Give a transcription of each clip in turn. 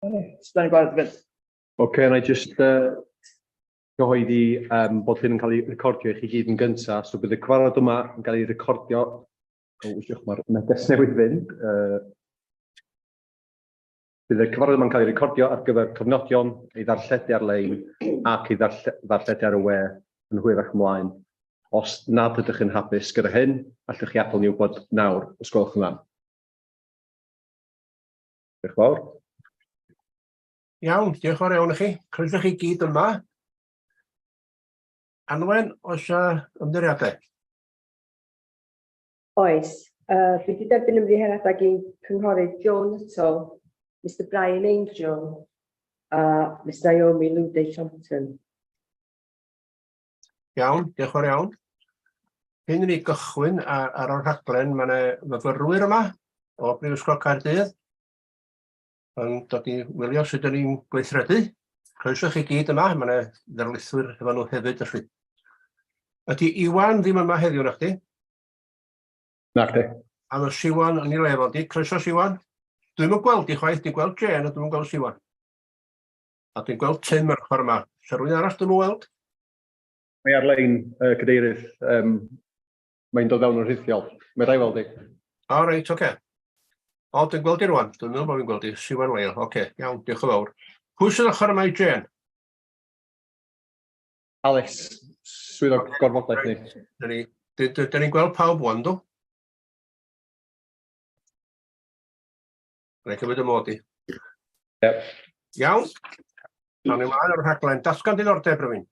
So da ni'n barod i fynd. Oce, na i jyst cyhoeddi bod hyn yn cael ei recordio i chi gyd yn gyntaf. So bydd y cyfarfod yma yn cael ei recordio. O, wysiwch, mae'r neges newydd fynd. Bydd y cyfarfod yma'n cael ei recordio ar gyfer cofnodion, ei ddarlledu ar-lein ac ei ddarlledu ar y we yn hwyrach ymlaen. Os nad ydych yn hapus gyda hyn, allwch chi adael ni wybod nawr, os gwelwch yn dda. Diolch yn fawr. Iawn, diolch yn fawr iawn i chi. Croeso chi gyd yma. Anwen, oes ymddiheuriadau? Oes. Dwi wedi derbyn ymddiheuriadau gin Cynghorydd Joe Nuttall, Mister Brian Angel a Miss Naomi Lude Thompson. Iawn, diolch yn fawr iawn. Cyn i ni gychwyn ar, ar y rhaglen, mae yna fyfyrwyr yma o Brifysgol Caerdydd yn dod i wylio sut ydyn ni'n gweithredu. Croeso chi gyd yma, mae yna ddarlithwyr efo nhw hefyd felly. Ydy Iwan ddim yma heddiw na chdi? Na chdi. A mae Siwan yn ei le fo, di. Croeso Siwan. Dwi'm yn gweld i chwaith, dwi'n gweld Jane a dwi'm yn gweld Siwan. A dwi'n gweld Tim ar ochr yma. Sa rhywun arall dwi'm yn weld? Mae ar-lein, cadeirydd. Mae'n dod fewn yn rhithiol. Mae rai weld i. O, reit, oce. Okay. O, dwi'n gweld i rwan. Dwi'n meddwl bod fi'n gweld i. Siwan Wale. Oce, okay, iawn, diolch yn fawr. Pwy sydd ochr yma i Jane? Alex, swyddog okay. Gorfodaeth ni. Dyn ni, dyn ni'n gweld pawb wan, dw? Rhaid cymryd y mod i. Yep. Iawn. Awn ni mlaen ar y rhaglen. Datgan diddordeb rhywun.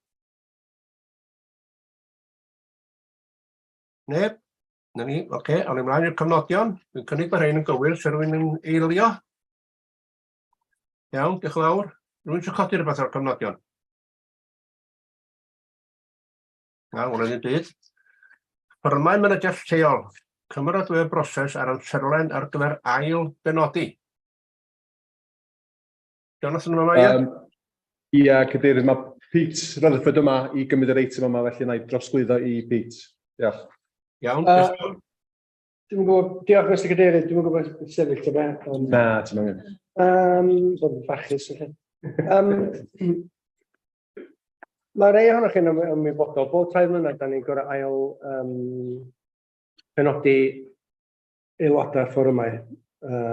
Neb? Na ni, oce. Okay. Awn ni mlaen i'r cofnodion. Dwi'n cynnig bod rhain yn gywir, se rhywun yn eilio. Iawn, diolch yn fawr. Rhywun eisiau codi rhywbeth ar y cofnodion? Na, wna ddim byd. Fforymau mynediad lleol. Cymeradwyo broses a'r amserlen ar gyfer ail benodi. Jonathan yma, ie? Ia, cadeirydd, mae Pete Rutherford yma i gymryd yr eitem yma, felly na i drosglwyddo i Pete. Diolch. Iawn, uh, Dwi'n gwybod, diolch Mr Cadeirydd, dwi'n gwybod beth sefyll ti be. Ond... Na, ti'n angen. Bod yn bachus, felly. Mae rei ohonoch chi'n ymwybodol, bob 3 mlynedd da ni'n gorau ail penodi aelodau fforymau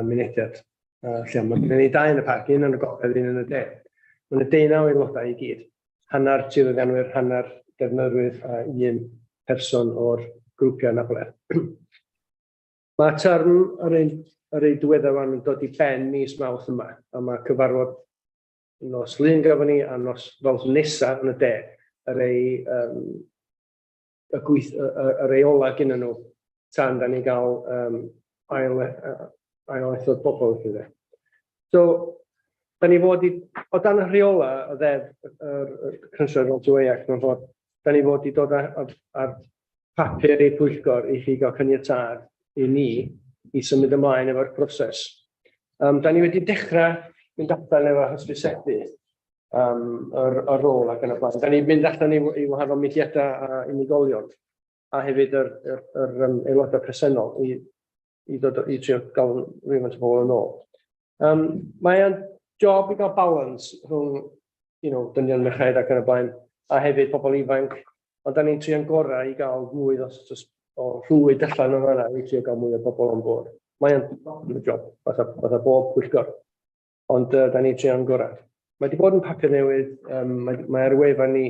mynediad. Lle mae gennym ni dau yn y parc, un yn y gogledd, un yn y de. Mae yna 19 aelodau i gyd. Hanner tirfeddianwyr, hanner defnyddwyr a un person o'r grwpiau anabledd. Mae term yr un, yr un diweddar rwan yn dod i ben mis Mawrth yma, a mae cyfarfod nos Lun gafon ni a nos Fawrth nesa yn y de, yr ei, y gweith, y reola gyda nhw tan da ni'n gael ail ethol bobl felly de. So, da ni fod i, o dan y rheola y ddeddf yr Cynsail Road to Act, mewn ffordd, da ni fod i dod ar papur i'r pwyllgor i chi gael caniatâd i ni i symud ymlaen efo'r proses. Da ni wedi dechrau mynd allan efo hysbysebu yr rôl ac yn y blaen. Da ni'n mynd allan i wahanol mudiadau a unigolion a hefyd yr aelodau presennol i ddod i trio gael rhywfaint o bobl yn ôl. Mae o'n job i gael balance rhwng dynion, merched ac yn y blaen, a hefyd pobl ifanc, ond da ni'n trio'n gorau i gael mwy o rhwyd allan o'n fanna i trio gael mwy o bobl on board. Mae o'n job, fatha bob pwyllgor, ond da ni'n trio'n gorau. Mae wedi bod yn papur newydd, mae ar y wefan ni,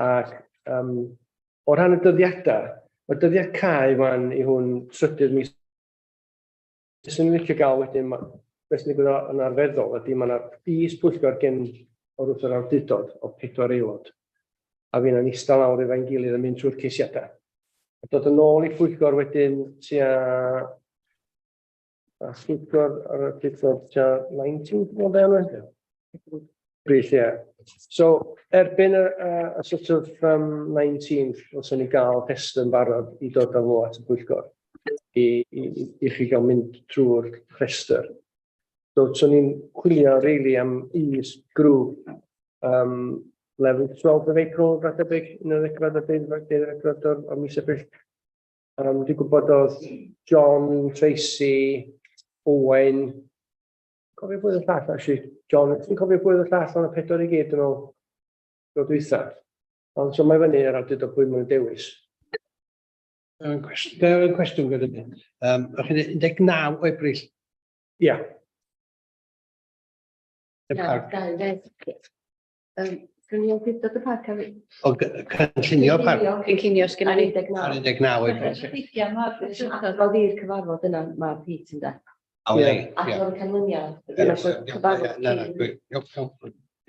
ac o ran y dyddiadau, mae dyddiad cau fan i hwn trydydd mis. Swn i'n licio gael wedyn, beth sy'n digwydd yn arferol ydy mae yna is-pwyllgor gen o'r wrth yr awdurdod o pedwar aelod, a fi yna'n eistedd lawr efo'n gilydd yn mynd trwy'r ceisiadau. A dod yn ôl i pwyllgor wedyn tua a phwyllgor ar y pwyllgor tua 19, dwi'n meddwl, Anwen? Bryd, ie. So, erbyn y sort of 19th, ddylsen ni gael rhestr yn barod i dod â fo at y pwyllgor i chi gael mynd trwy'r rhestr. So, swn i'n chwilio really am is-grŵp 11th, 12th of April, fath debyg, 11 a 12 o mis Ebrill. Dwi'n gwybod oedd John, Tracy, Owen, Cofio pwy oedd y llall, actually, John, ti'n cofio pwy oedd y llall ond y pedwar i gyd, dwi'n meddwl, tro dwytha. Ond so mae fyny ar awdurdod pwy maen nhw'n dewis. Yn cwestiwn, cwestiwn gyda ni. O'ch chi'n 19 o Ebrill. Ia. Y parc. Cynllunio awdurdod y parc ar... O, cynllunio parc. Cynllunio sgynna ni. Ar 19 o Ebrill. Adrodd i'r cyfarfod yna, mae Pete yn da. O, ie. Adrodd y canlyniad. Ie, Dyna cyfarfod Na, na, cyn. iawn,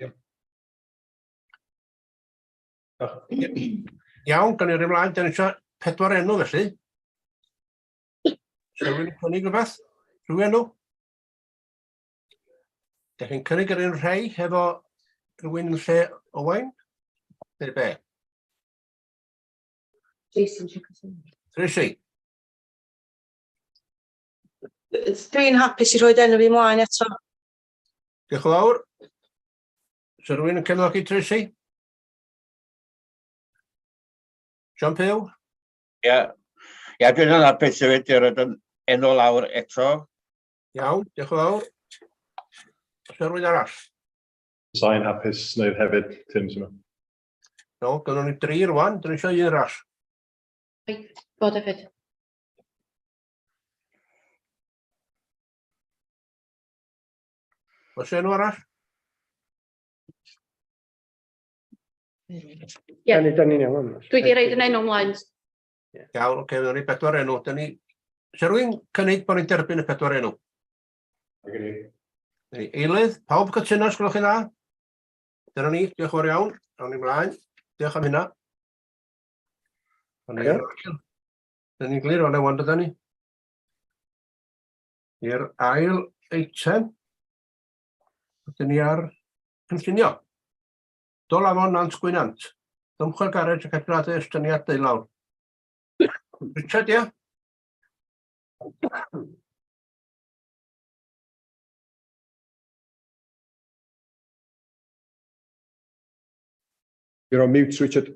iawn. Iawn, gan i'r ymlaen, da ni eisiau pedwar enw felly. Sa rhywun yn cynnig rhywbeth? Rhyw enw? Da chi'n cynnig yr un rhai hefo rhywun yn lle Owain? Neu be? Jason Chickerson. Tracy? Dwi'n hapus i rhoi enw fi mlaen eto. Diolch yn fawr. Sa rhywun yn cefnogi Tracy? John Pugh? Ie, ia, dwi'n yn hapus hefyd i roed yn enw lawr eto. Iawn, diolch yn fawr. Sa rhywun arall? Sa'n hapus wneud hefyd, Tim, sy'n meddwl. No, gynnon ni dri rwan, dyn ni eisiau un arall. Bod hefyd. Oes enw arall? Ie. Da ni, da ni'n iawn. Dwi wedi roid yn enw ymlaen. Iawn, oce, okay, ni bedwar enw. Dyn ni... Sa rhywun cynnig bod ni'n derbyn y pedwar enw? Ni eilydd, pawb cytuno, os gwelwch chi'n dda? Dyna ni, diolch yn fawr iawn. Awn ni mlaen. Diolch am hynna. Awn ni i'r ail. Dyn ni'n glir o'n ewan, dydan ni? I'r ail eitem. Ydyn ni ar cynllunio. Dol afon Nant Gwynant. Dymchwel garej ac adeiladu estyniad deulawr. Richard, ia? You're on mute, Richard.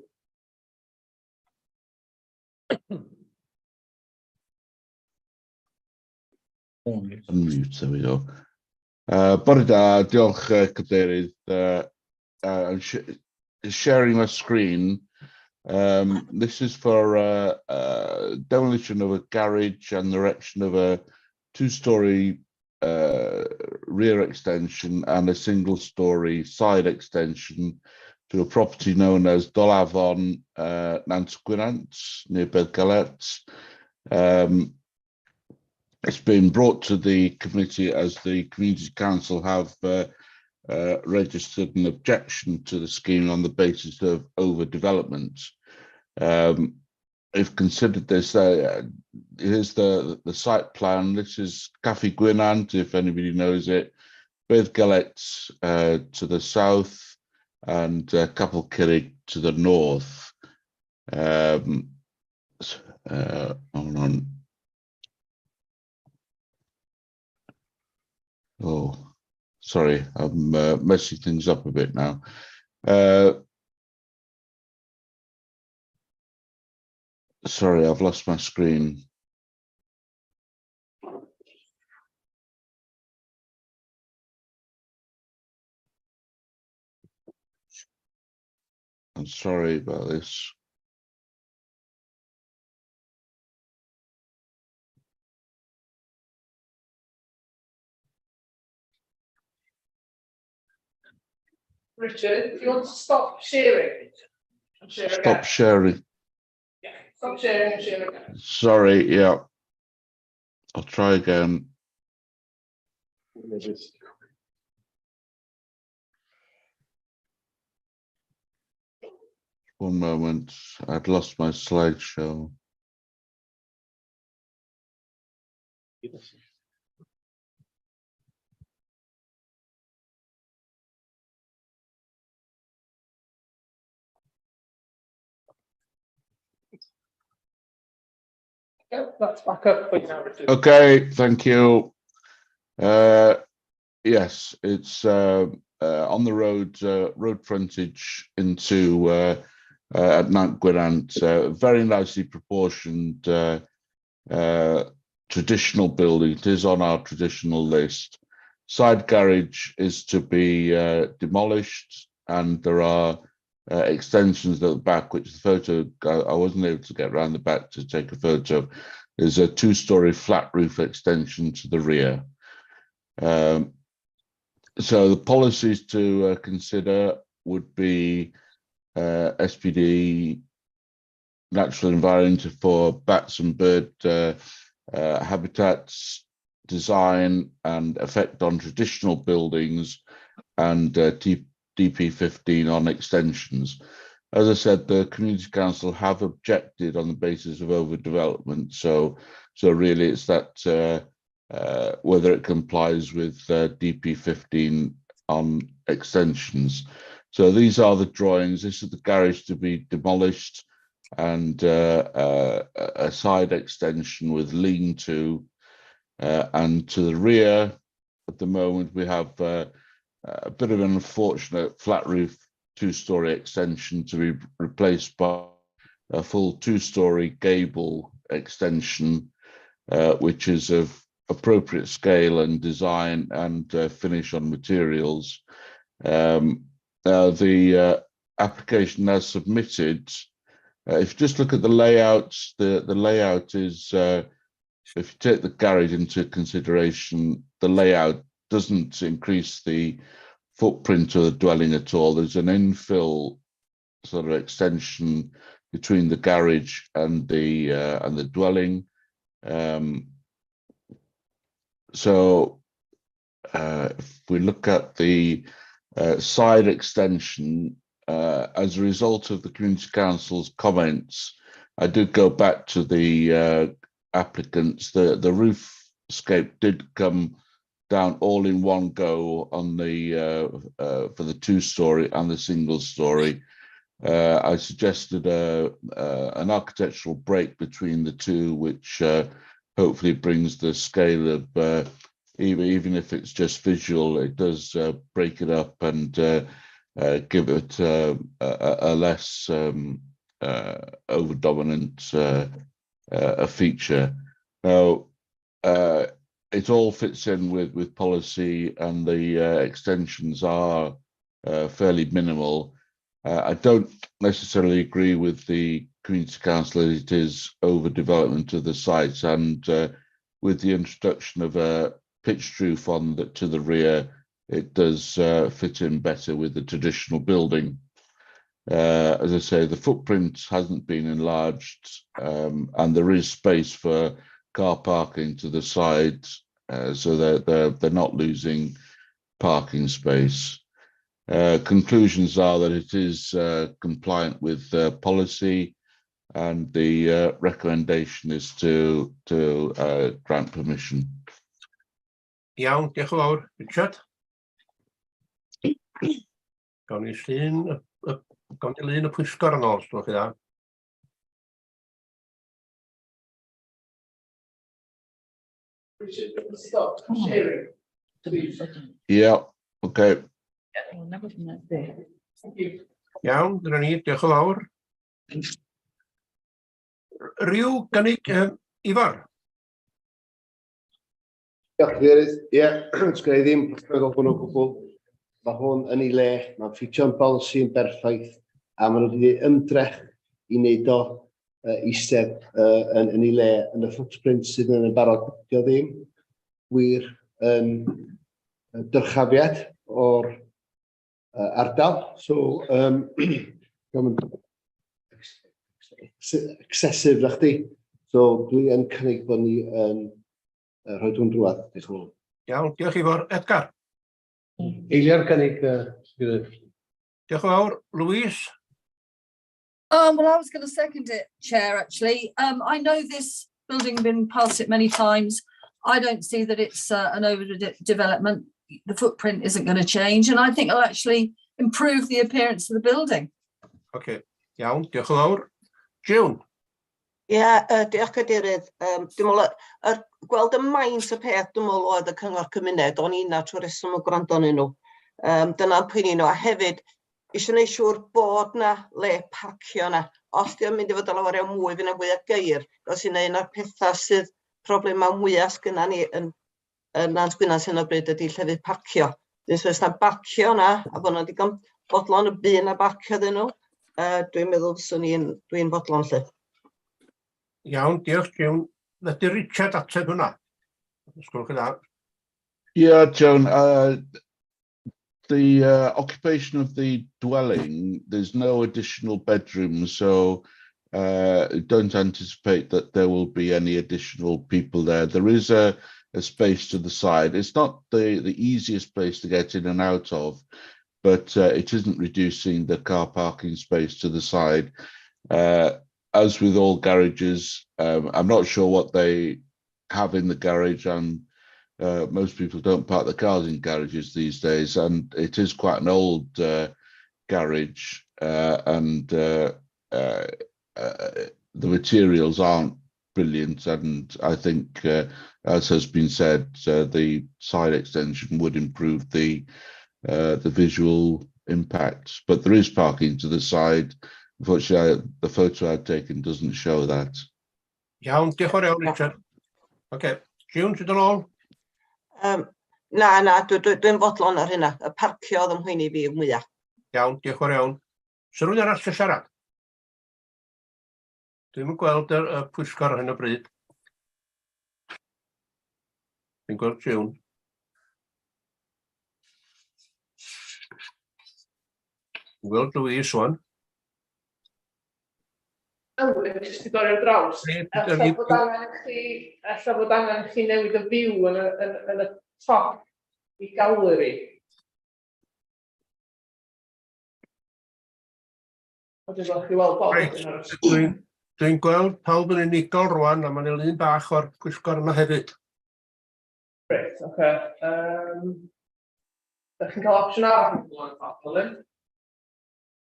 Unmute, there we go. Bore da, diolch cadeirydd. I'm sh sharing my screen. This is for demolition of a garage and the erection of a two-storey rear extension and a single-storey side extension to a property known as Dolafon Nant Gwynant near Beddgelert. It's been brought to the committee as the community council have registered an objection to the scheme on the basis of overdevelopment. If considered this, here's the site plan. This is Caffi Gwynant, if anybody knows it. Beddgelert to the south and Capel Curig to the north. Hold on. Oh, sorry, I'm messing things up a bit now. Sorry, I've lost my screen. I'm sorry about this. Richard, do you want to stop sharing? And share Stop again. sharing. Yeah, stop sharing and share again. Sorry, yeah. I'll try again. One moment, I'd lost my slideshow. Yep, that's back up for you now, Richard. Okay, thank you. Yes, it's on the road, road frontage into at Nant Gwynant. Very nicely proportioned traditional building. It is on our traditional list. Side garage is to be demolished, and there are extensions at the back, which the photo, I wasn't able to get round the back to take a photo. There's a 2-storey flat roof extension to the rear. So the policies to consider would be SPD, natural environment for bats and bird habitats, design and effect on traditional buildings, and DP15 on extensions. As I said, the community council have objected on the basis of overdevelopment. So really it's that whether it complies with DP15 on extensions. So these are the drawings. This is the garage to be demolished and a side extension with lean-to. And to the rear, at the moment, we have a bit of an unfortunate flat roof 2-storey extension to be replaced by a full 2-storey gable extension, which is of appropriate scale and design and finish on materials. The application as submitted, if you just look at the layouts, the layout is, if you take the garage into consideration, the layout doesn't increase the footprint of the dwelling at all. There's an infill sort of extension between the garage and the dwelling. So if we look at the side extension, as a result of the community council's comments, I did go back to the applicants. The roofscape did come down all in one go on the for the 2-storey and the single story. I suggested an architectural break between the two, which hopefully brings the scale of even if it's just visual, it does break it up and give it a less over-dominant a feature. Now, it all fits in with policy, and the extensions are fairly minimal. I don't necessarily agree with the community council that it is overdevelopment of the site, and with the introduction of a pitched roof on the, to the rear, it does fit in better with the traditional building. As I say, the footprint hasn't been enlarged, and there is space for car parking to the side, so that they're not losing parking space. Conclusions are that it is compliant with policy, and the recommendation is to grant permission. Iawn, diolch yn fawr. Richard? Gawn ni llun, gawn ni lun y pwyllgor yn ôl, os gwelwch chi dda. Richard, stop sharing, please. Yeah, okay. Thank you. Iawn, dyna ni, diolch yn fawr. Rhyw gynnig, Ifor? Diolch, Cadeirydd. Ie, sgen i ddim meddwl hwn o gwbl. Mae hwn yn ei le, mae'n ffitio'n bolisi yn berffaith, a maen nhw wedi gwneud ymdrech i wneud o eistedd yn ei le yn y footprint sydd yn y barod. Dio ddim wir yn dyrchafiad o'r ardal. So, excessive na chdi. So, dwi yn cynnig bod ni yn rhoi hwn drwadd. Diolch yn fawr. Iawn, diolch Ifor. Edgar? Eilio'r cynnig. Diolch yn fawr. Louise? Well, I was going to second it, Chair, actually. I know this building been past it many times. I don't see that it's an overdevelopment. The footprint isn't going to change, and I think it'll actually improve the appearance of the building. Okay, iawn, diolch yn fawr. June? Ie, diolch Cadeirydd. Dwi'n meddwl, gweld y maint y peth, dwi'n meddwl oedd y cyngor cymuned, o'n i yna trwy reswm o gwrando arnyn nhw. Dyna'n poeni nhw, a hefyd, eisiau gwneud siŵr bod na le parcio na. Os dio'n mynd i fod yn lawer iawn mwy, fydd 'na fwy o geir, os yna un o'r pethau sydd problemau mwyaf sgynna ni yn yn Nant Gwynant hyn o bryd ydy llefydd parcio. Dwi'n sôn os na barcio yna, a bod nhw'n digon bodlon y bu na barcio iddyn nhw, dwi'n meddwl fyswn i'n, dwi'n fodlon 'lly. Iawn, diolch June. Ydy Richard ateb hwnna? Os gwelwch yn dda. Yeah, Joan, the occupation of the dwelling, there's no additional bedrooms, so don't anticipate that there will be any additional people there. There is a space to the side. It's not the easiest place to get in and out of, but it isn't reducing the car parking space to the side. As with all garages, I'm not sure what they have in the garage, and most people don't park the cars in garages these days, and it is quite an old garage, and the materials aren't brilliant. And I think, as has been said, the side extension would improve the visual impact. But there is parking to the side. Unfortunately, the photo I've taken doesn't show that. Iawn, diolch yn fawr iawn, Richard. Oce, June, ti'n dod ôl? Na, dwi'n fodlon ar hynna. Y parcio oedd ym mhoeni fi mwyaf. Iawn, diolch yn fawr iawn. Sa rhywun arall eisiau siarad? Dwi'm yn gweld y pwyllgor ar hyn o bryd. Dwi'n gweld June. Dwi'n gweld Louise wan. Elwyn, jyst i dorri ar draws. Ella bod angen i chi newid y view yn y top i gallery. O, dwi'n gweld chi weld bob Reit, yn ar y dwi'n gweld pawb yn unigol rwan, a mae'n lun bach o'r pwyllgor yma hefyd. Reit, oce. Dach chi'n cael opsiwn arall yn ymlaen top, Elwyn?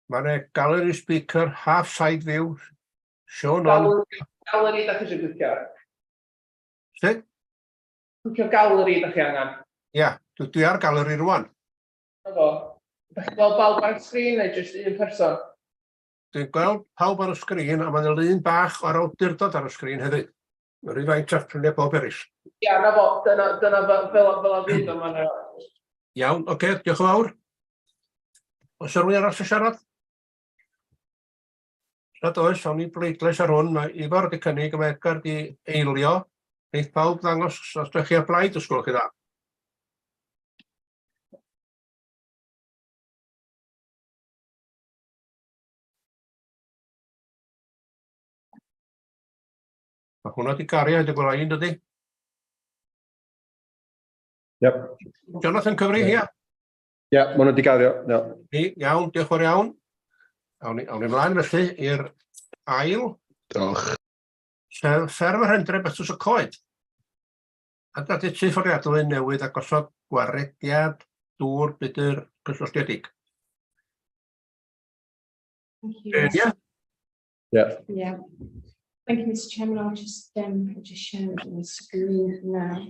Mae yna gallery speaker, half side view, shown on. Gallery dach chi eisiau clicio ar. Sut? Clicio gallery dach chi angen. Ia, dwi ar gallery rwan. Na fo. Dach chi'n gweld bawb ar y sgrin neu jyst un person? Dwi'n gweld pawb ar y sgrin, a mae'n lun bach o'r awdurdod ar y sgrin hefyd. Mae'n rhy faint ar lluniau pob eraill. Ia, na fo, dyna fel a fydd o, ma' 'na. Iawn, oce, diolch yn fawr. Oes 'na rhywun arall eisiau siarad? Os nad oes, awn ni bleidlais ar hwn. Mae Ifor wedi cynnig, a mae Edgar wedi eilio. Neith pawb ddangos os ydych chi ar blaid, os gwelwch chi dda. Mae hwnna wedi gario hyd y gwela i, dydy? Yep. Jonathan cyfri, ia? Ie, ma' hwnna wedi gario, ia. Ni, iawn, diolch yn fawr iawn. Awn ni ymlaen felly i'r ail. Diolch. Sef Fferm yr Hendre Betws y Coed. Adeiladu tŷ fforddiadwy newydd a gosod gwarediad dŵr budr cysylltiedig. Thank you. Ie? Yeah. Yeah. Thank you, Mr. Chairman. I'll just share it on the screen now.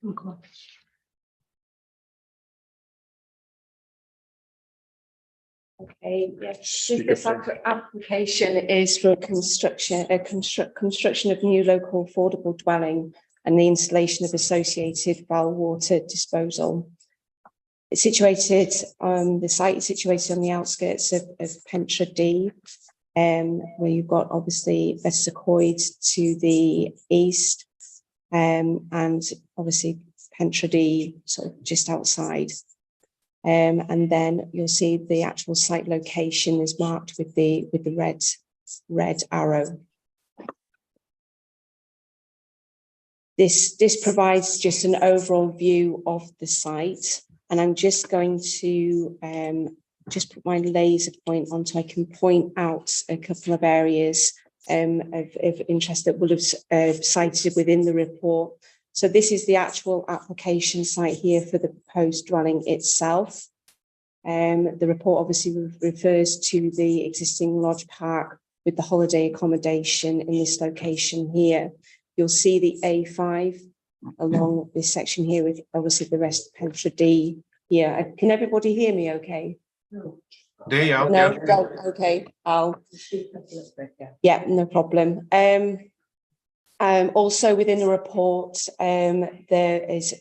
Oh, God. Okay, yes, this application is for construction of new local affordable dwelling and the installation of associated foul water disposal. It's situated, the site is situated on the outskirts of Pentre Ddu, where you've got obviously Betws Coed to the east, and obviously Pentre Ddu sort of just outside. And then you'll see the actual site location is marked with the red arrow. This provides just an overall view of the site, and I'm just going to just put my laser point on so I can point out a couple of areas of interest that will have cited within the report. So this is the actual application site here for the proposed dwelling itself. The report obviously refers to the existing lodge park with the holiday accommodation in this location here. You'll see the A5 along this section here with obviously the rest of Pentre Ddu here. Can everybody hear me okay? No. There you are. No, Yeah. don't, okay, I'll... Yeah, no problem. Also within the report, there is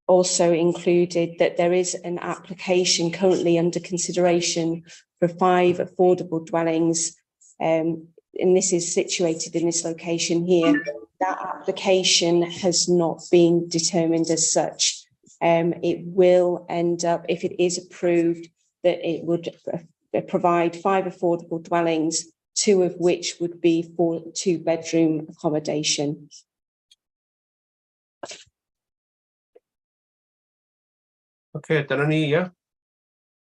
also included that there is an application currently under consideration for 5 affordable dwellings, and this is situated in this location here. That application has not been determined as such. It will end up, if it is approved, that it would provide 5 affordable dwellings, 2 of which would be for 2-bedroom accommodation. Oce, dyna ni, ia?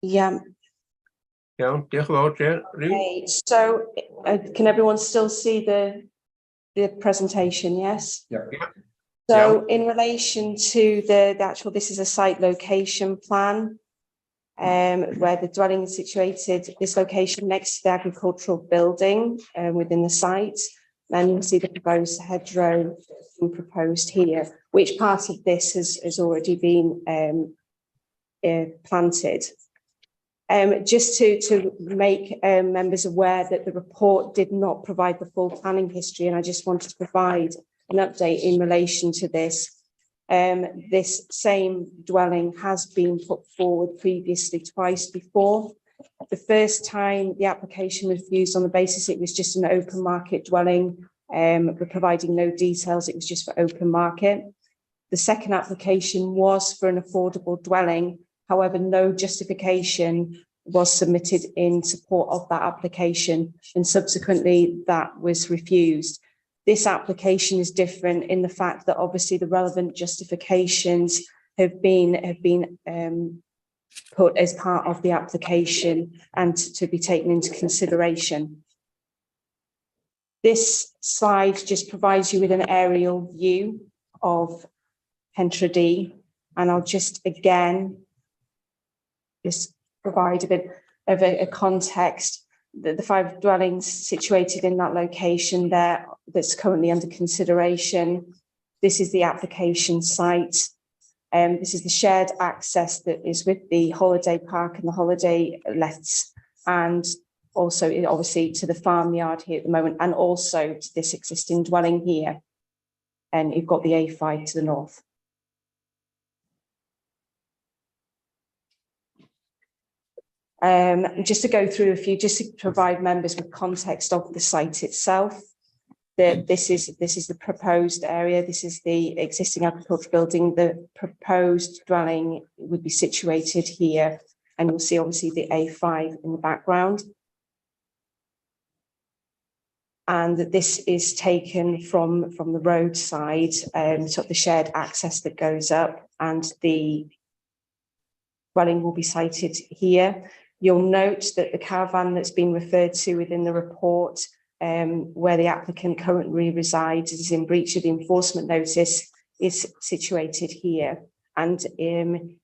Yeah. Iawn, diolch yn fawr, Jane. Rhyw? Okay, so can everyone still see the presentation, yes? Yeah. So in relation to the actual, this is a site location plan, where the dwelling is situated, this location next to the agricultural building within the site. And you'll see the proposed hedgerow being proposed here, which part of this has already been planted. Just to make members aware that the report did not provide the full planning history, and I just wanted to provide an update in relation to this. This same dwelling has been put forward previously twice before. The first time the application was refused on the basis it was just an open market dwelling, but providing no details, it was just for open market. The second application was for an affordable dwelling. However, no justification was submitted in support of that application, and subsequently that was refused. This application is different in the fact that obviously the relevant justifications have been put as part of the application and to be taken into consideration. This slide just provides you with an aerial view of Pentre Ddu, and I'll just again just provide a bit of a context that the 5 dwellings situated in that location there that's currently under consideration. This is the application site. This is the shared access that is with the holiday park and the holiday lets, and also obviously to the farmyard here at the moment, and also to this existing dwelling here. And you've got the A5 to the north. Just to go through a few, just to provide members with context of the site itself. This is the proposed area. This is the existing agricultural building. The proposed dwelling would be situated here, and you'll see obviously the A5 in the background. And this is taken from the roadside, sort of the shared access that goes up, and the dwelling will be sited here. You'll note that the caravan that's been referred to within the report, where the applicant currently resides, is in breach of the enforcement notice, is situated here, and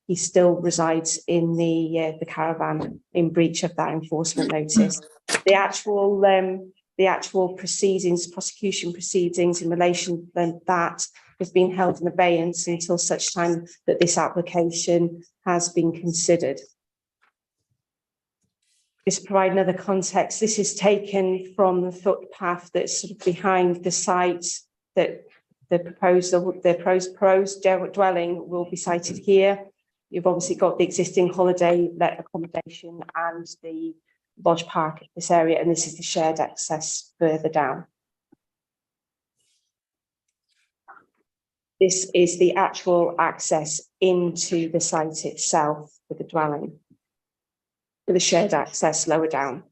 he still resides in the caravan in breach of that enforcement notice. The actual proceedings, prosecution proceedings in relation to that, has been held in abeyance until such time that this application has been considered. Just provide another context. This is taken from the footpath that's sort of behind the site that the proposed dwelling will be sited here. You've obviously got the existing holiday let accommodation and the lodge park in this area, and this is the shared access further down. This is the actual access into the site itself for the dwelling, for the shared access lower down.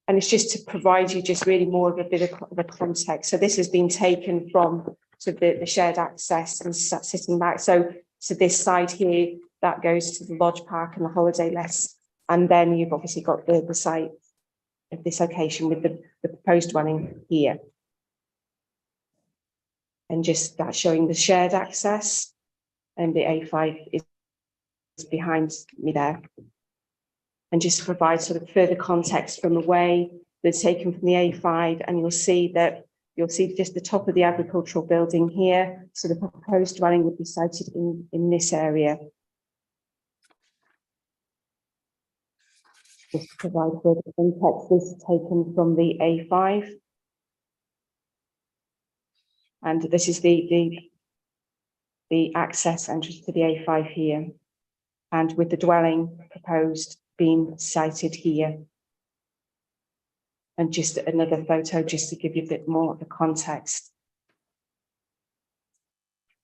And it's just to provide you just really more of a bit of a context. So this has been taken from sort of the shared access and sitting back. So to this side here, that goes to the lodge park and the holiday lets. And then you've obviously got the site of this location with the proposed dwelling here. And just that showing the shared access, and the A5 is behind me there. And just to provide sort of further context from away that's taken from the A5, and you'll see just the top of the agricultural building here. So the proposed dwelling would be sited in this area. Just to provide further context, this is taken from the A5. And this is the access entrance to the A5 here. And with the dwelling proposed being sited here. And just another photo just to give you a bit more of the context.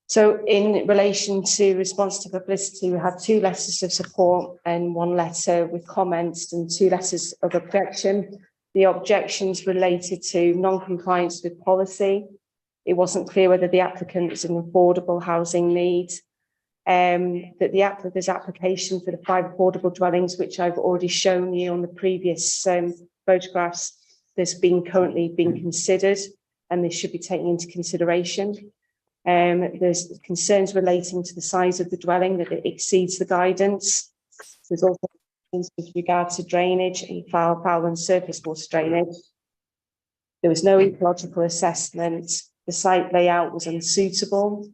So in relation to response to publicity, we had two letters of support and one letter with comments and two letters of objection. The objections related to non-compliance with policy. It wasn't clear whether the applicant is an affordable housing need. That the there's application for the 5 affordable dwellings, which I've already shown you on the previous photographs, that's been currently being considered, and this should be taken into consideration. There's concerns relating to the size of the dwelling, that it exceeds the guidance. There's also concerns with regard to drainage and foul and surface water drainage. There was no ecological assessment. The site layout was unsuitable.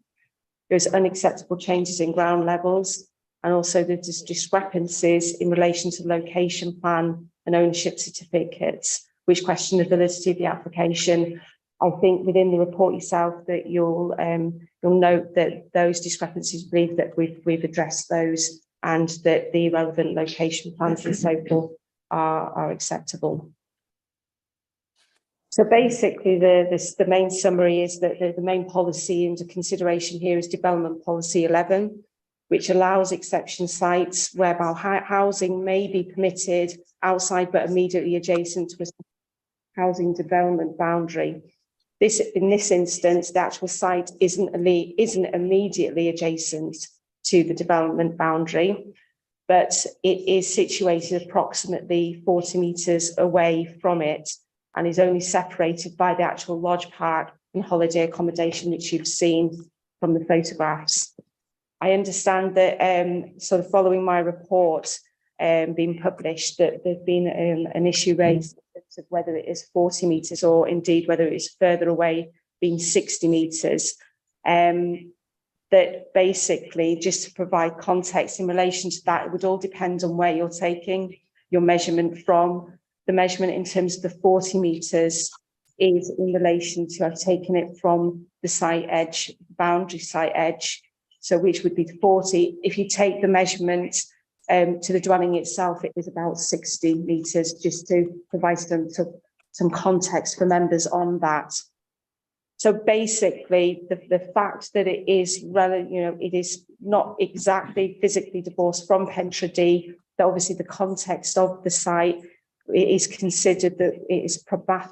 There's unacceptable changes in ground levels, and also the discrepancies in relation to location plan and ownership certificates, which question the validity of the application. I think within the report yourself that you'll note that those discrepancies, believe that we've addressed those, and that the relevant location plans and so forth are acceptable. So basically the main summary is that the main policy under consideration here is Development Policy 11, which allows exception sites whereby housing may be permitted outside but immediately adjacent to a housing development boundary. In this instance, the actual site isn't immediately adjacent to the development boundary, but it is situated approximately 40 metres away from it and is only separated by the actual lodge park and holiday accommodation, which you've seen from the photographs. I understand that sort of following my report being published, that there's been an issue raised in terms of whether it is 40 metres or indeed whether it is further away, being 60 metres. That basically, just to provide context in relation to that, it would all depend on where you're taking your measurement from. The measurement in terms of the 40 metres is in relation to, I've taken it from the site edge, boundary site edge, so which would be 40. If you take the measurement to the dwelling itself, it is about 60 metres, just to provide some context for members on that. So basically, the fact that it is it is not exactly physically divorced from Pentre Ddu, that obviously the context of the site, it is considered that it is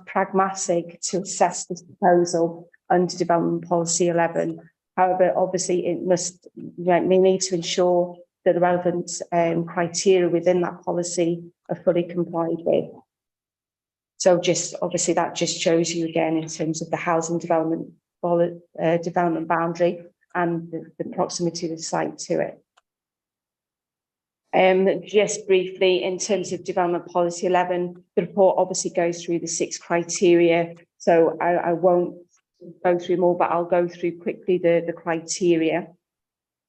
pragmatic to assess this proposal under Development Policy 11. However, obviously, it must, you know, we need to ensure that the relevant criteria within that policy are fully complied with. So just obviously that just shows you again in terms of the housing development boundary and the proximity of the site to it. Just briefly, in terms of Development Policy 11, the report obviously goes through the 6 criteria. So I won't go through more, but I'll go through quickly the criteria.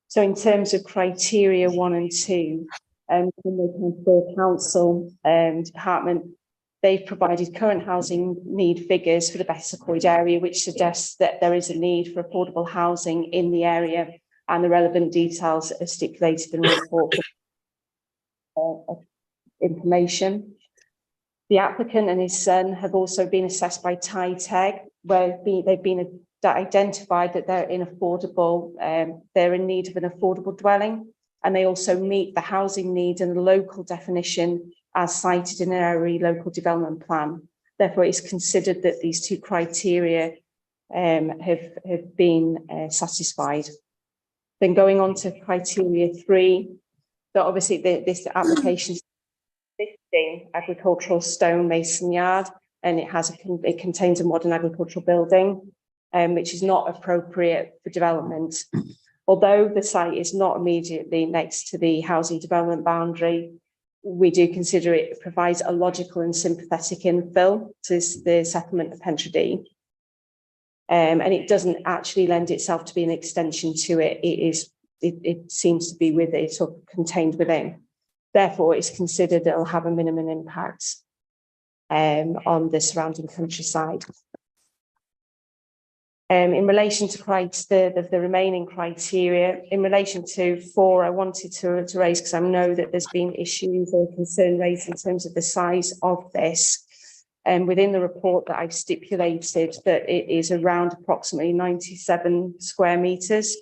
So in terms of criteria 1 and 2, from the Council Department, they've provided current housing need figures for the Betws-y-Coed area, which suggests that there is a need for affordable housing in the area, and the relevant details are stipulated in the report for information. The applicant and his son have also been assessed by Tai Teg, where they've been identified that they're in affordable, they're in need of an affordable dwelling, and they also meet the housing need and the local definition as cited in an Eryri local development plan. Therefore, it's considered that these 2 criteria have been satisfied. Then going on to criteria 3, that obviously this application is existing agricultural stonemason yard, and it contains a modern agricultural building, which is not appropriate for development. Although the site is not immediately next to the housing development boundary, we do consider it provides a logical and sympathetic infill to the settlement of Pentre Ddu. And it doesn't actually lend itself to be an extension to it. It seems to be with it or contained within. Therefore, it's considered it'll have a minimum impact on the surrounding countryside. In relation to the remaining criteria, in relation to 4, I wanted to raise, because I know that there's been issues or concern raised in terms of the size of this. And within the report that I've stipulated that it is around approximately 97 square metres.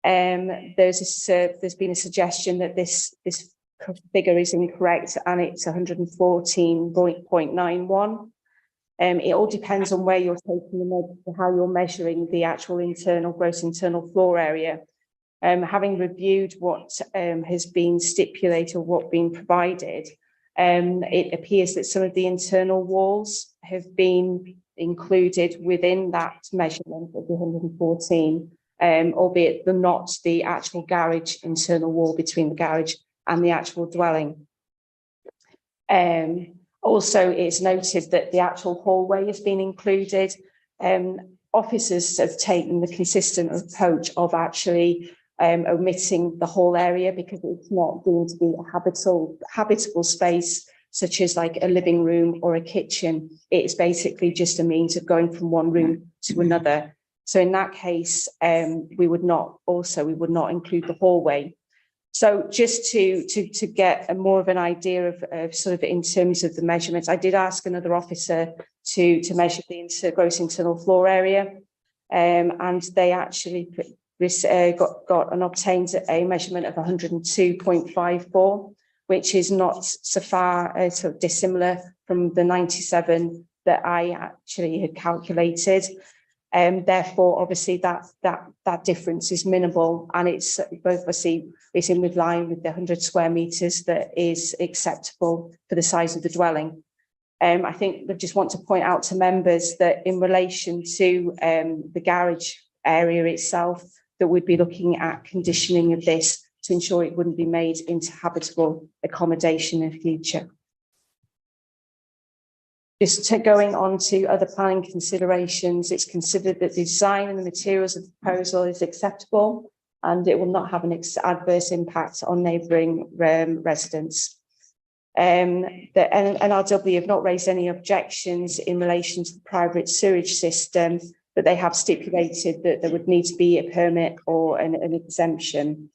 There's been a suggestion that this figure is incorrect and it's 114.91. It all depends on where you're taking the measure, how you're measuring the actual internal, gross internal floor area. Having reviewed what has been stipulated or what been provided, it appears that some of the internal walls have been included within that measurement of the 114, albeit they're not the actual garage internal wall between the garage and the actual dwelling. Also, it's noted that the actual hallway has been included. Officers have taken the consistent approach of actually omitting the hall area because it's not going to be a habitable space, such as like a living room or a kitchen. It's basically just a means of going from one room to another. So in that case, we would not include the hallway. So just to get a more of an idea of sort of in terms of the measurements, I did ask another officer to measure the gross internal floor area, and they actually got and obtained a measurement of 102.54, which is not so far sort of dissimilar from the 97 that I actually had calculated. Therefore, obviously, that difference is minimal, and it's both obviously it's in with line with the 100 square meters that is acceptable for the size of the dwelling. I think I just want to point out to members that in relation to the garage area itself, that we'd be looking at conditioning of this to ensure it wouldn't be made into habitable accommodation in future. Just to going on to other planning considerations, it's considered that the design and the materials of the proposal is acceptable and it will not have an adverse impact on neighbouring residents. The NRW have not raised any objections in relation to the private sewage system, but they have stipulated that there would need to be a permit or an exemption,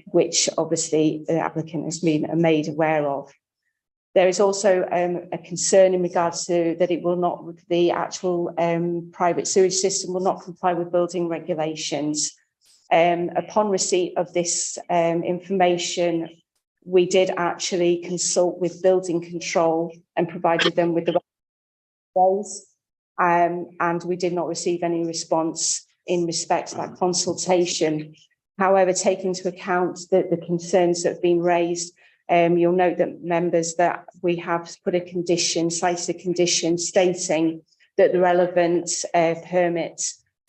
which obviously the applicant has been made aware of. There is also a concern in regards to that it will not, the actual private sewage system will not comply with building regulations. Upon receipt of this information, we did actually consult with building control and provided them with the and we did not receive any response in respect to that consultation. However, taking into account that the concerns that have been raised, you'll note that members that we have put a condition, cited a condition stating that the relevant permit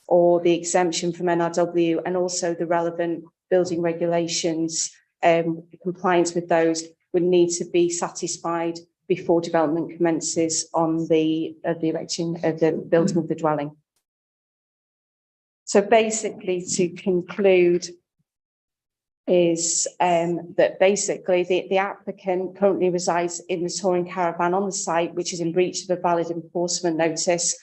or the exemption from NRW and also the relevant building regulations, compliance with those would need to be satisfied before development commences on the erection of the building of the dwelling. So basically, to conclude, is that basically the applicant currently resides in the touring caravan on the site, which is in breach of a valid enforcement notice.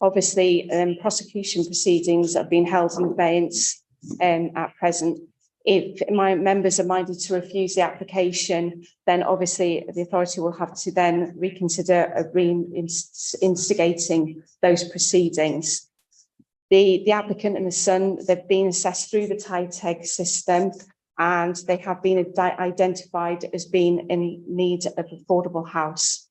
Obviously, prosecution proceedings have been held in abeyance at present. If my members are minded to refuse the application, then obviously the authority will have to then reconsider reinstigating those proceedings. The applicant and the son, they've been assessed through the TITEG system, and they have been identified as being in need of affordable house.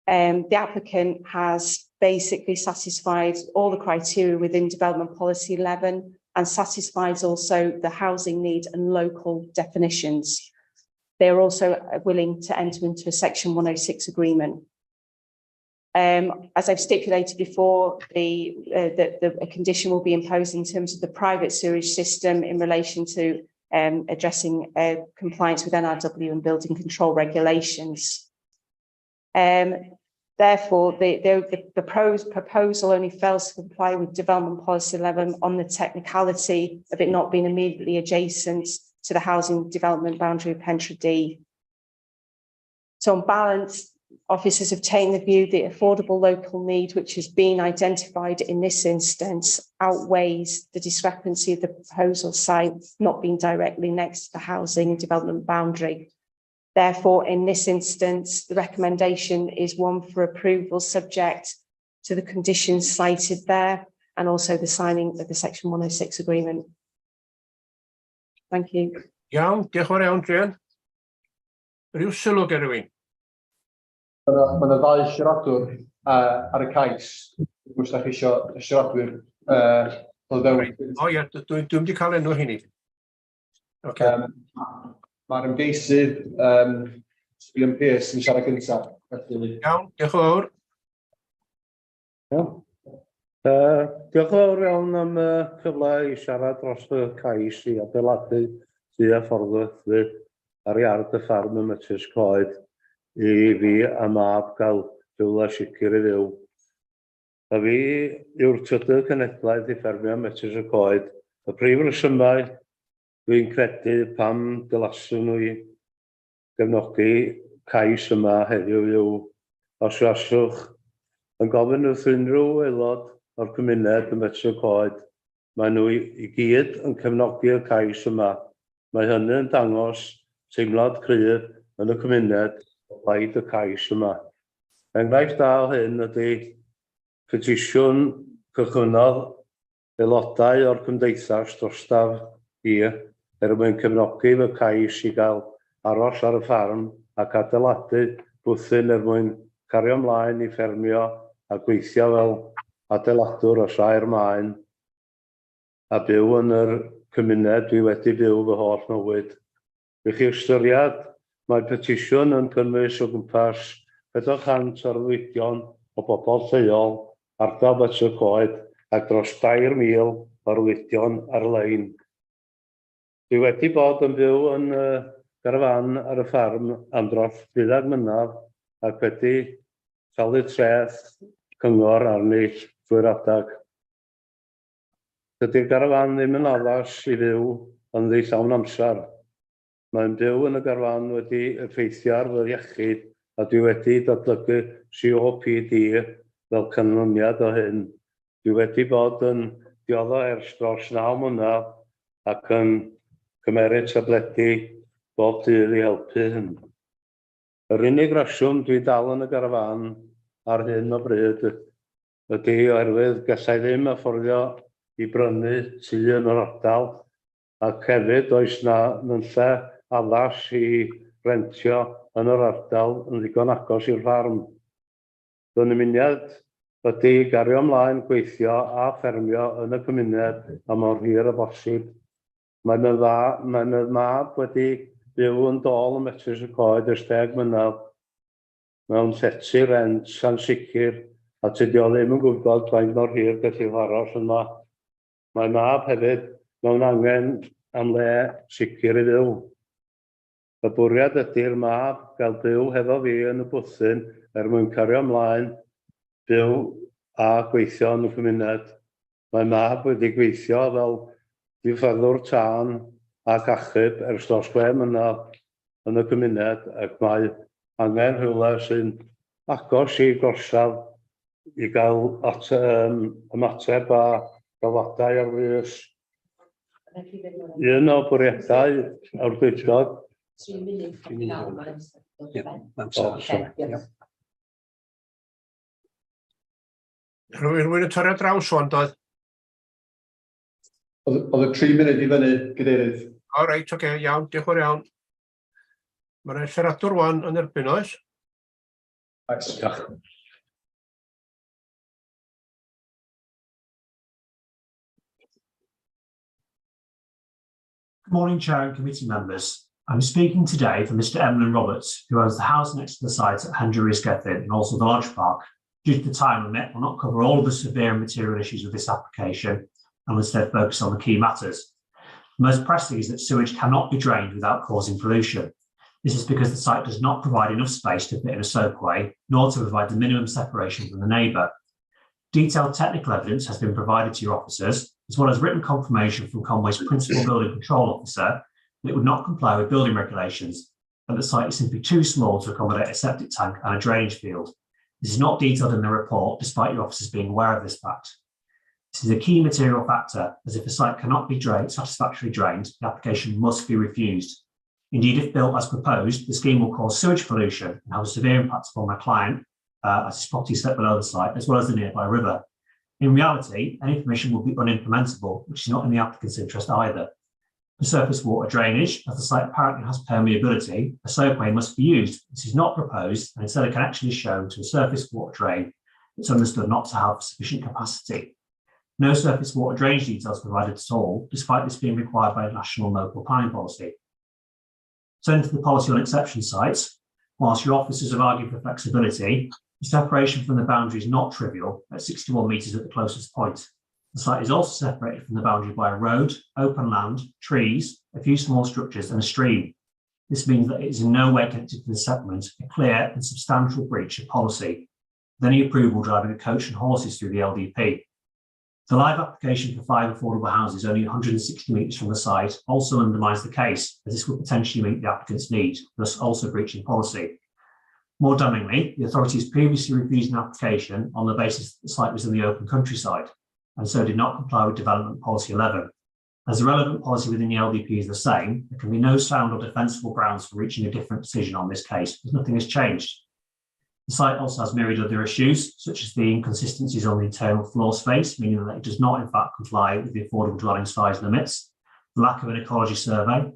The applicant has basically satisfied all the criteria within Development Policy 11 and satisfies also the housing need and local definitions. They are also willing to enter into a Section 106 agreement. As I've stipulated before, a condition will be imposed in terms of the private sewage system in relation to addressing compliance with NRW and building control regulations. Therefore, the proposal only fails to comply with Development Policy 11 on the technicality of it not being immediately adjacent to the housing development boundary of Pentre Ddu. So on balance, Officers have taken the view the affordable local need, which has been identified in this instance, outweighs the discrepancy of the proposal site not being directly next to the housing development boundary. Therefore, in this instance, the recommendation is one for approval subject to the conditions cited there and also the signing of the Section 106 agreement. Thank you. Iawn, diolch yn fawr iawn, Jane. Rhyw sylw gen rhywun? Ma' 'na ddau siaradwr ar y cais. Os dach chi isio y siaradwyr ddod fewn. O ie, dwi'm wedi cael enw hynny. Oce. Ma'r ymgeisydd William Pearce yn siarad gyntaf. Felly. Iawn, diolch yn fawr. Iawn. Diolch yn fawr iawn am y cyfle i siarad dros y cais i adeiladu tŷ a ffordd ar iard y ffarm ym Metws Coed i fi a mab gael rhywle sicr i fyw. A fi yw'r trydydd cenedlaeth i ffermio ym Metws y Coed. Y prif resymau dwi'n credu pam dylaswn nhw i gefnogi cais yma heddiw yw os aswch yn gofyn wrth unrhyw aelod o'r cymuned ym Metws y Coed, maen nhw i gyd yn cefnogi'r cais yma. Mae hynny yn dangos teimlad cryf yn y cymuned o blaid y cais yma. Enghraifft da o hyn ydy petisiwn cychwynnodd aelodau o'r cymdeithas drostaf i er mwyn cefnogi fy cais i gael aros ar y ffarm ac adeiladu bwthyn er mwyn cario ymlaen i ffermio a gweithio fel adeiladwr os ai'r maen a byw yn yr cymuned dwi wedi byw fy holl mywyd. I chi ystyried, mae petisiwn yn cynnwys o gwmpas 400 o arwyddion o bobl lleol, ardal Betws y Coed, ac dros 3,000 o arwyddion ar-lein. Dwi wedi bod yn byw yn y garafán ar y ffarm am dros 12 mlynedd ac wedi talu treth cyngor arni drwy'r adeg. Dydy'r garafán ddim yn addas i fyw ynddi llawn amser. Mae'n byw yn y garafán wedi effeithio ar fy iechyd a dwi wedi datblygu COPD fel canlyniad o hyn. Dwi wedi bod yn diodda ers dros 9 mlynedd ac yn cymeryd tabledi bob dydd i helpu hyn. Yr unig reswm dwi dal yn y garafán ar hyn o bryd ydy oherwydd gallai ddim afforddio i brynu tŷ yn yr ardal ac hefyd oes na nunlle addas i rentio yn yr ardal yn ddigon agos i'r ffarm. Fy nymuniad ydy gario ymlaen gweithio a ffermio yn y cymuned am mor hir â bosib. Mae fy dda, mae fy mab wedi byw yn dôl ym Metws y Coed ers 10 mlynedd mewn llety rent ansicr a tydi o ddim yn gwybod faint mor hir gallu aros yma. Mae mab hefyd mewn angen am le sicr i fyw. Y bwriad ydy'r mab gael byw hefo fi yn y bwthyn er mwyn cario ymlaen byw a gweithio yn y cymuned. Mae mab wedi gweithio fel diffoddwr tân ac achub ers dros 6 mlynedd yn y cymuned ac mae angen rhywle sy'n agos i gorsaf i gael at, ymateb a galwadau ar frys. Un o bwriadau awdurdod. O, sori. Rhywun yn torri ar draws wan, doedd? Oedd y 3 munud i fyny, Cadeirydd. O, reit, oce, iawn, diolch yn fawr iawn. Mae'r siaradwr wan yn erbyn, oes? Oes. Diolch. Good morning, Chair and committee members. I'm speaking today for Mr. Emlyn Roberts, who owns the house next to the site at Hendre Ysgethin and also the Lodge Park. Due to the time limit, will not cover all of the severe and material issues with this application and will instead focus on the key matters. The most pressing is that sewage cannot be drained without causing pollution. This is because the site does not provide enough space to fit in a soakaway, nor to provide the minimum separation from the neighbour. Detailed technical evidence has been provided to your officers, as well as written confirmation from Conway's principal building control officer that it would not comply with building regulations. that the site is simply too small to accommodate a septic tank and a drainage field. This is not detailed in the report, despite your officers being aware of this fact. This is a key material factor, as if a site cannot be drained, satisfactorily drained, the application must be refused. Indeed, if built as proposed, the scheme will cause sewage pollution and have a severe impact upon my client, as his property is set below the site, as well as the nearby river. In reality, any permission will be unimplementable, which is not in the applicant's interest either. For surface water drainage, as the site apparently has permeability, a soakway must be used. This is not proposed, and instead a connection is shown to a surface water drain that's understood not to have sufficient capacity. No surface water drainage details provided at all, despite this being required by national and local planning policy. Turning to the policy on exception sites, whilst your officers have argued for flexibility, the separation from the boundary is not trivial at 61 metres at the closest point. The site is also separated from the boundary by a road, open land, trees, a few small structures and a stream. This means that it is in no way connected to the settlement, a clear and substantial breach of policy, with any approval driving a coach and horses through the LDP. The live application for 5 affordable houses only 160 metres from the site also undermines the case, as this would potentially meet the applicant's need, thus also breaching policy. More damningly, the authorities previously refused an application on the basis that the site was in the open countryside, and so did not comply with Development Policy 11. As the relevant policy within the LDP is the same, there can be no sound or defensible grounds for reaching a different decision on this case, as nothing has changed. The site also has myriad other issues, such as the inconsistencies on the internal floor space, meaning that it does not in fact comply with the affordable dwelling size limits, the lack of an ecology survey,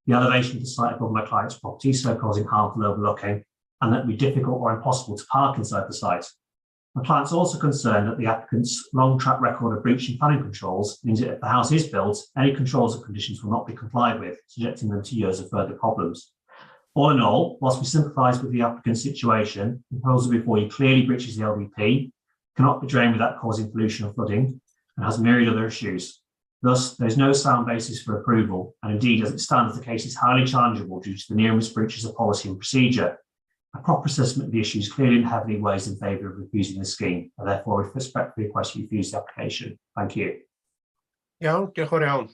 the elevation of the site above my client's property, so causing harmful overlooking, and that it would be difficult or impossible to park inside the site. My client's also concerned that the applicant's long track record of breaching planning controls means that if the house is built, any controls or conditions will not be complied with, subjecting them to years of further problems. All in all, whilst we sympathise with the applicant's situation, the proposal before you clearly breaches the LDP, cannot be drained without causing pollution or flooding, and has myriad other issues. Thus, there is no sound basis for approval, and indeed, as it stands, the case is highly challengeable due to the numerous breaches of policy and procedure. A proper assessment of the issues clearly and heavily weighs in favour of refusing the scheme. I therefore respectfully request you refuse the application. Thank you. Iawn, diolch yn fawr iawn.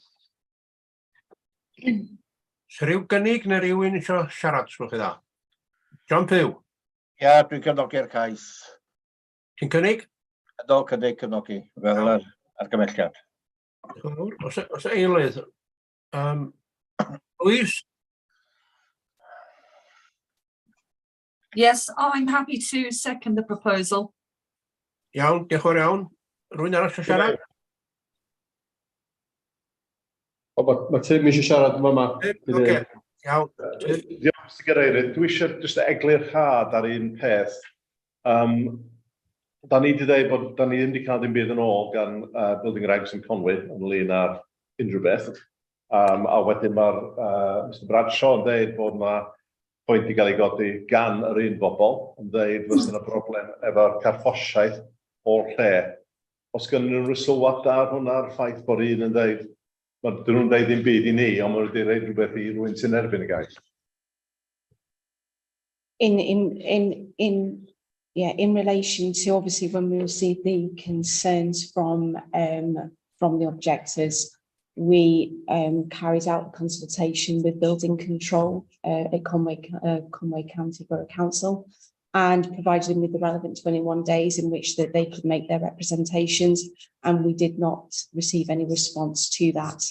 Oes rhyw gynnig neu rhywun eisiau siarad, sgwch chi dda? John Pugh. Ia, dwi'n cefnogi'r cais. Ti'n cynnig? Ydw, cynnig cefnogi, fel yr argymelliad. Diolch yn fawr. Oes eilydd? Louise? Yes, I'm happy to second the proposal. Iawn, diolch yn fawr iawn. Rwy'n arall eisiau siarad? O, ma Tim eisiau siarad yn fama. Oce, iawn. Diolch, Mr Cadeirydd. Dwi eisiau jyst eglurhad ar un peth. Da ni wedi dweud bod da ni ddim wedi cael dim byd yn ôl gan Building Regs yn Conwy ynglyn â'r unrhyw beth. A wedyn mae'r Mr Bradshaw yn dweud bod yna pwynt i gael ei godi gan yr un bobl yn dweud fysa yna broblem efo'r carffosiaeth o'r lle. Os gen nhw unrhyw sylwadau ar hwnna'r ffaith bod un yn dweud, dyn nhw'n dweud ddim byd i ni, ond maen nhw wedi rhaid rhywbeth i rywun sy'n erbyn y gais. In relation to obviously when we received the concerns from the objectors, we carried out a consultation with building control at Conway County Borough Council, and provided them with the relevant 21 days in which that they could make their representations, and we did not receive any response to that.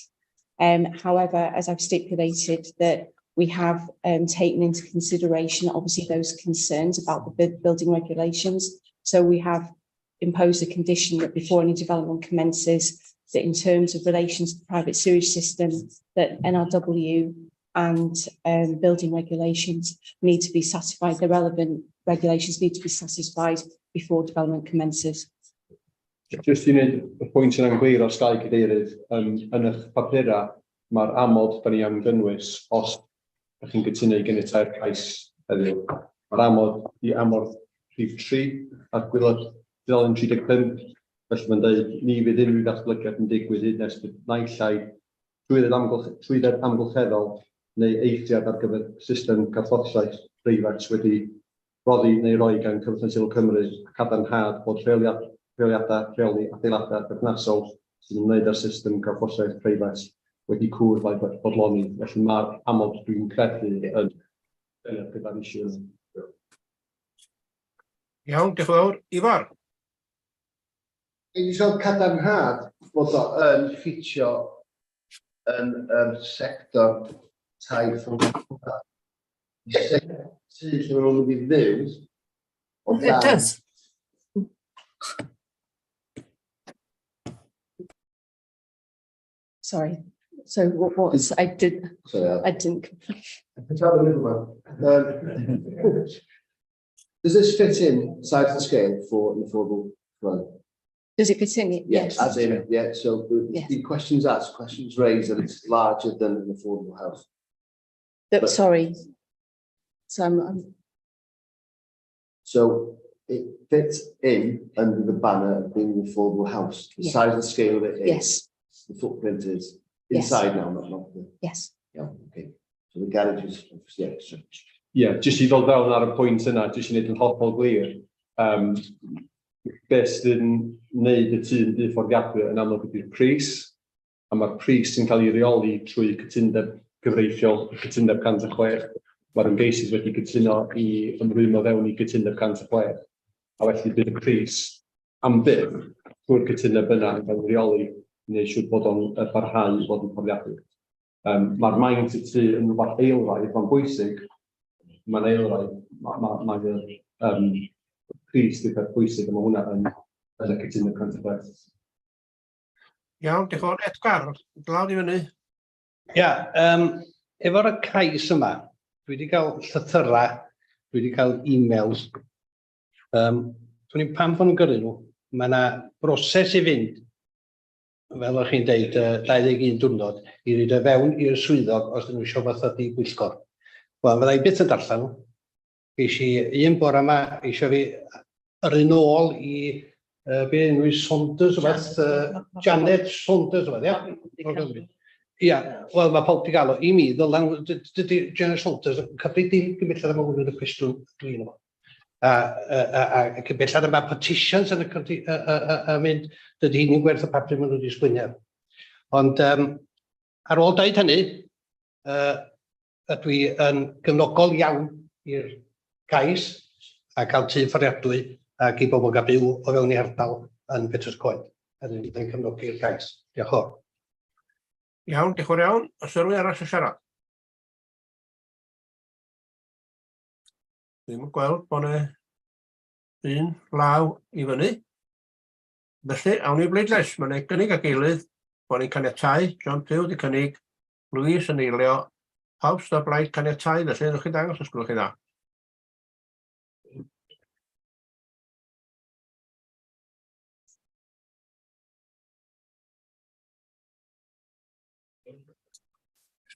However, as I've stipulated, that we have taken into consideration obviously those concerns about the building regulations. So we have imposed a condition that before any development commences, that in terms of relations to the private sewage system, that NRW and building regulations need to be satisfied, the relevant regulations need to be satisfied before development commences. Just i wneud y pwynt yna'n glir os ga i cadeirydd, yn eich papura, mae'r amod da ni am gynnwys os ydych chi'n cytuno i gynnwys cais heddiw. Mae'r amod i amod rhif 3 ar gwaelod tudalen 35, felly mae'n dweud ni fydd unrhyw ddatblygiad yn digwydd hyd nes bydd naill ai trwydded amgylcheddol neu eithriad ar gyfer system carthffosiaeth preifat wedi roddi neu roi gan Cyfoeth Naturiol Cymru a cadarnhad bod rheoliadau rheoli adeiladau perthnasol sydd yn ymwneud â'r system carthffosiaeth preifat wedi cwrdd â'i bodloni. Felly mae'r amod dwi'n credu yn Dyna gyda'r issue yna. Iawn, diolch yn fawr. Ifor? Dwi'n eisiau cadarnhad bod o yn ffitio yn yr sector tai fforddiadwy. Tŷ lle maen nhw'n mynd i fyw. O It dan- does. Sorry. So what was I did Sorry, Al. I didn't Tell the middleman. Does this fit in size and scale for an affordable dwelling? Does it fit in? Yes. As in, yeah, so the, Yes. the questions asked, questions raised, that it's larger than an affordable house. That, sorry. So I'm So it fits in under the banner of being an affordable house. The Yeah. size and scale of it is. Yes. The footprint is Yes. inside now, not the. Yes. Yeah, okay. So the garage is obviously extra. Ie, jyst i ddod fewn ar y pwynt yna, jyst i wneud yn hollol glir, beth sydd yn wneud y tŷ yn dŷ fforddiadwy yn amlwg ydy'r pris, a mae'r pris yn cael ei reoli trwy cytundeb gyfreithiol, y cytundeb 106. Mae'r ymgeisydd wedi cytuno i ymrwymo fewn i gytundeb 106, a felly bydd y pris am byth trwy'r cytundeb yna yn cael ei reoli i wneud siŵr bod o'n parhau i fod yn fforddiadwy. Mae'r maint y tŷ yn rhywbeth eilaidd, mae'n bwysig, mae'n eilaidd, mae'r pris ydy'r peth bwysig, a mae hwnna yn y cytundeb 106. Iawn, diolch yn fawr. Edgar, lawr i fyny. Ia, efo'r cais yma, dwi wedi cael llythyrau, dwi wedi cael e-mails. Dwn i'm pam bod nhw'n gyrru nhw. Mae yna broses i fynd, fel o'ch chi'n deud, 21 diwrnod, i roid o fewn i'r swyddog os ydyn nhw eisiau fath o bwyllgor. Wel, fydda i byth yn darllen nhw. Ges i un bore yma eisiau fi yrru nôl i be enw i Saunders, rhywbeth, Janet Saunders, rhywbeth, ia? Ia, wel, mae pawb wedi gael o. I mi, ddylan, dydy Janet Saunders yn cyfri dim gymellad am hwn yn y cwestiwn dwi'n efo. A cyn bellad yma petitions yn y cyfri, a mynd, dydy hi'n gwerth y papur maen nhw wedi sgwennu ar. Ond ar ôl dweud hynny, ydw i yn gefnogol iawn i'r cais a cael tŷ fforddiadwy ac i bobl gael byw o fewn eu hardal yn Betws Coed. A dwi'n cefnogi'r cais. Diolch yn fawr. Iawn, diolch yn fawr iawn. Oes 'na rywun arall yn siarad? Dwi'm yn gweld bod 'na un law i fyny. Felly, awn ni bleidlais. Mae'n ei gynnig ag eilydd bod ni'n caniatáu. John Pugh wedi cynnig, Louise yn eilio. Pawb sydd o blaid caniatáu, felly wnewch chi ddangos os gwelwch chi dda.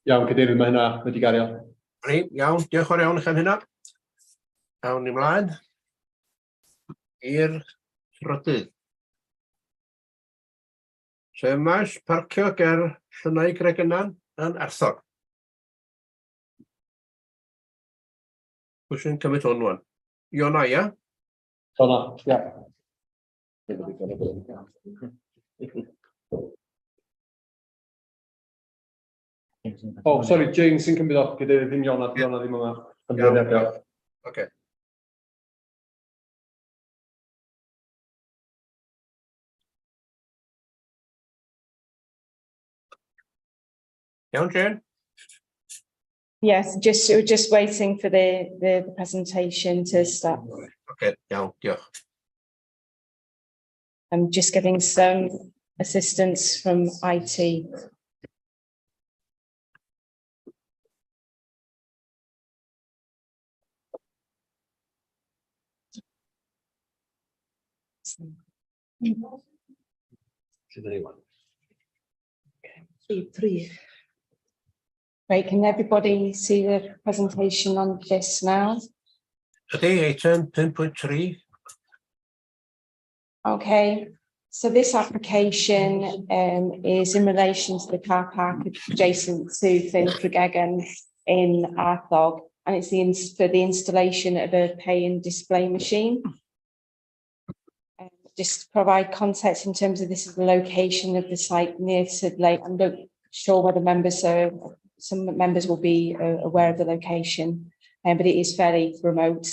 Iawn, Cadeirydd, mae hynna wedi gario. Ni, iawn, diolch yn fawr iawn i chi am hynna. Awn ni mlaen i'r trydydd. Sef maes parcio ger Llynau Gregynan yn Arthog. Pwy sy'n cymryd hwn wan? Iona, ia? Iona, ia. Oh, sorry, Jane sy'n cymryd o, Cadeirydd, ddim Iona, Iona ddim yma. Iawn. Oce. Iawn, Jane? Yes, just we're just waiting for the presentation to start. Oce, iawn, diolch. I'm just getting some assistance from IT. Sydd yn ei wan. Three. Great, can everybody see the presentation on this now? Ydy, eitem 5.3. Okay, so this application is in relation to the car park adjacent to Llyn Crugegan in Arthog, and it's for the installation of a pay and display machine. Just to provide context in terms of this is the location of the site near to the lake. I'm not sure whether members are, some members will be aware of the location. But it is fairly remote.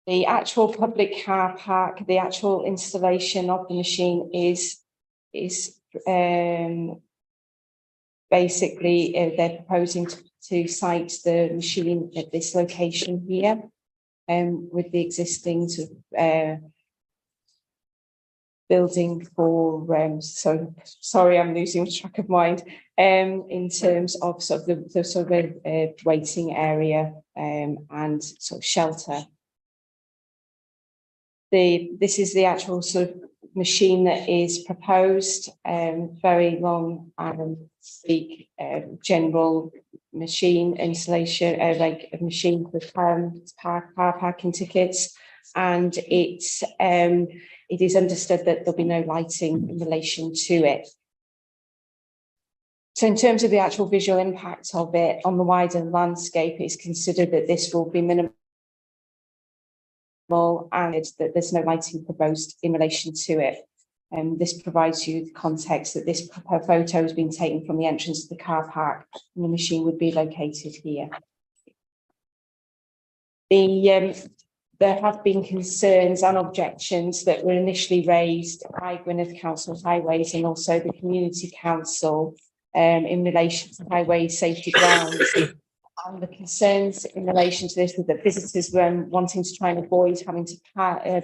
The actual public car park, the actual installation of the machine is basically they're proposing to site the machine at this location here, with the existing sort of building for, so sorry, I'm losing track of mind, in terms of sort of the sort of waiting area and sort of shelter. This is the actual sort of machine that is proposed, very long and sleek, general machine installation, like a machine for car parking tickets. And it is understood that there'll be no lighting in relation to it. So in terms of the actual visual impact of it on the wider landscape, it's considered that this will be minimal and that there's no lighting proposed in relation to it. And this provides you the context that this photo has been taken from the entrance to the car park and the machine would be located here. There have been concerns and objections that were initially raised by Gwynedd Council Highways and also the Community Council in relation to highway safety grounds. And the concerns in relation to this were that visitors were wanting to try and avoid having to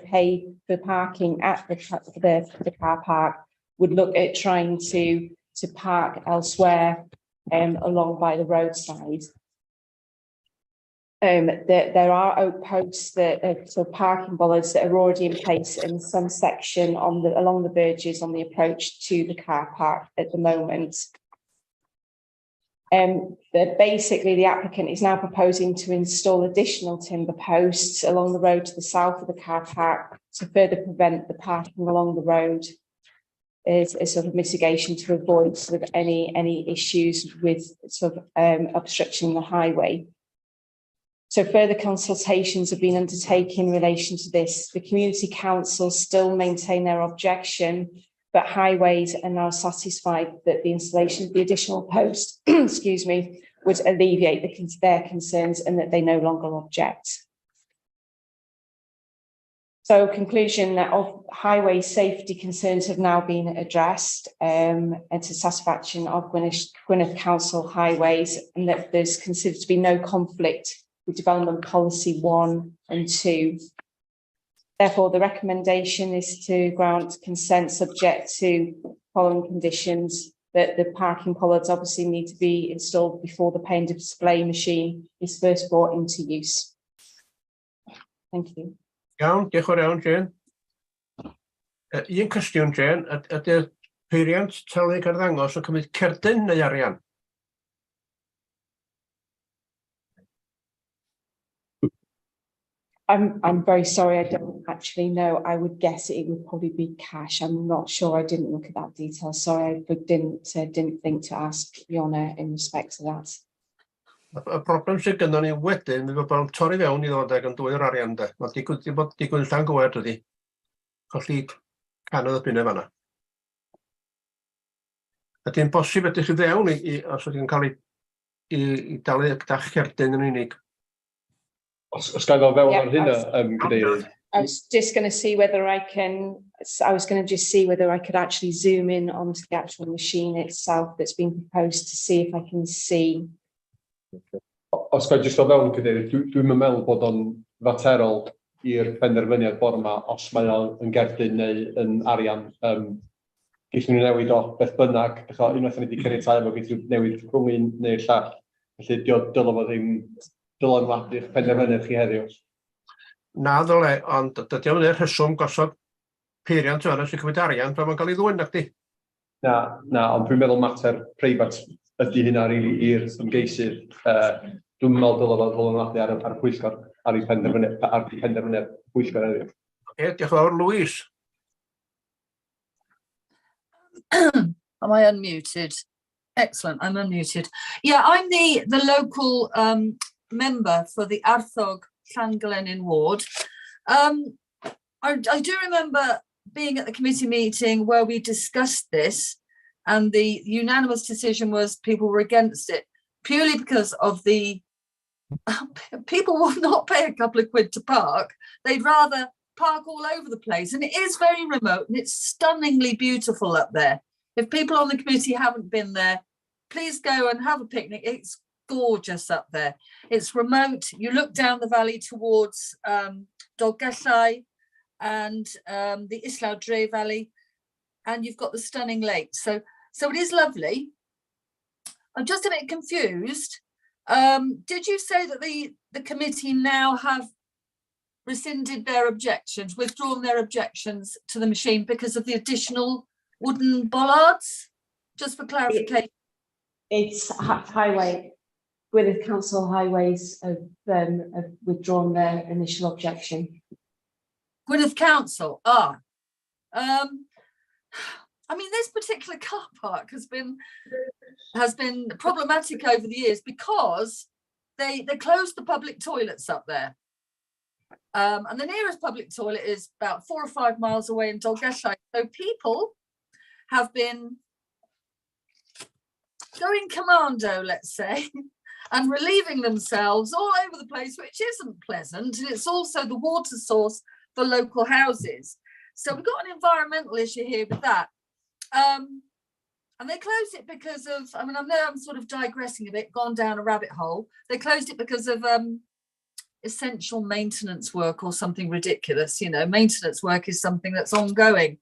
pay for parking at the car park, would look at trying to park elsewhere along by the roadside. There are oak posts that are sort of parking bollards that are already in place in some section along the verges on the approach to the car park at the moment. But basically the applicant is now proposing to install additional timber posts along the road to the south of the car park to further prevent the parking along the road as a sort of mitigation to avoid sort of any issues with sort of obstruction in the highway. So further consultations have been undertaken in relation to this. The community council still maintain their objection, but highways are now satisfied that the installation of the additional post, excuse me, would alleviate their concerns and that they no longer object. So conclusion that of highway safety concerns have now been addressed and to satisfaction of Gwynedd Council Highways, and that there's considered to be no conflict with development policy 1 and 2. Therefore, the recommendation is to grant consent subject to following conditions, that the parking bollards obviously need to be installed before the pay and display machine is first brought into use. Thank you. Iawn, diolch yn fawr iawn, Jane. Un cwestiwn, Jane, ydy'r peiriant talu ac arddangos yn cymryd cerdyn neu arian? I'm very sorry, I don't actually know. I would guess it would probably be cash. I'm not sure. I didn't look at that detail. Sorry, I didn't think to ask Iona in respect to that. Y broblem sydd gynnon ni wedyn, fydd bobl yn torri fewn i ddod ag yn dwyn yr arian de. Mae digwydd di bod digwydd Llangywer dydi. Colli cannoedd o bunnoedd fan'na. Ydy'n bosib ydych chi fewn i os ydych chi'n cael ei dalu gyda'ch cerdyn yn unig? Os ga i ddod fewn Yeah, ar hynna, Cadeirydd. I was just going to see whether I can, I was going to just see whether I could actually zoom in onto the actual machine itself that's been proposed to see if I can see. Os ga i jyst ddod fewn, Cadeirydd, dwi'n meddwl bod o'n faterol i'r penderfyniad bore yma os mae o'n gerdyn neu yn arian. Gallwn ni newid o beth bynnag, ch'mo', unwaith ni wedi caniatáu efo, gallwn ni newid rhwng un neu'r llall. Felly dylai fo ddim dylanwadu'ch penderfyniad chi heddiw. Na ddyle, ond dydy o'm yn rheswm gosod peiriant yna sy'n cymryd arian pan mae'n cael ei ddwyn, nacdi? Na, ond dwi'n meddwl mater preifat ydy hynna rili i'r ymgeisydd. Dwi'n meddwl dylai fo ddylanwadu ar y pwyllgor, ar ei penderfyniad, ar ei penderfyniad pwyllgor heddiw. Oce, diolch yn fawr, Louise. Am I unmuted? Excellent, I'm unmuted. Yeah, I'm the local member for the Arthog Llangollen ward. I do remember being at the committee meeting where we discussed this, and the unanimous decision was people were against it. purely because of the people will not pay a couple of quid to park. They'd rather park all over the place. And it is very remote and it's stunningly beautiful up there. If people on the committee haven't been there, please go and have a picnic. It's gorgeous up there. It's remote. You look down the valley towards Dolgellau and the Islaw Dre Valley, and you've got the stunning lake. So it is lovely. I'm just a bit confused. Did you say that the committee now have rescinded their objections, withdrawn their objections to the machine because of the additional wooden bollards? Just for clarification. It's highway, Gwynedd Council Highways have withdrawn their initial objection. Gwynedd Council, I mean, this particular car park has been problematic over the years because they closed the public toilets up there. And the nearest public toilet is about 4 or 5 miles away in Dolgellau. So people have been going commando, let's say, and relieving themselves all over the place, which isn't pleasant. And it's also the water source for local houses. So we've got an environmental issue here with that. And they closed it because of, I mean, I know I'm sort of digressing a bit, gone down a rabbit hole. They closed it because of essential maintenance work or something ridiculous. You know, maintenance work is something that's ongoing.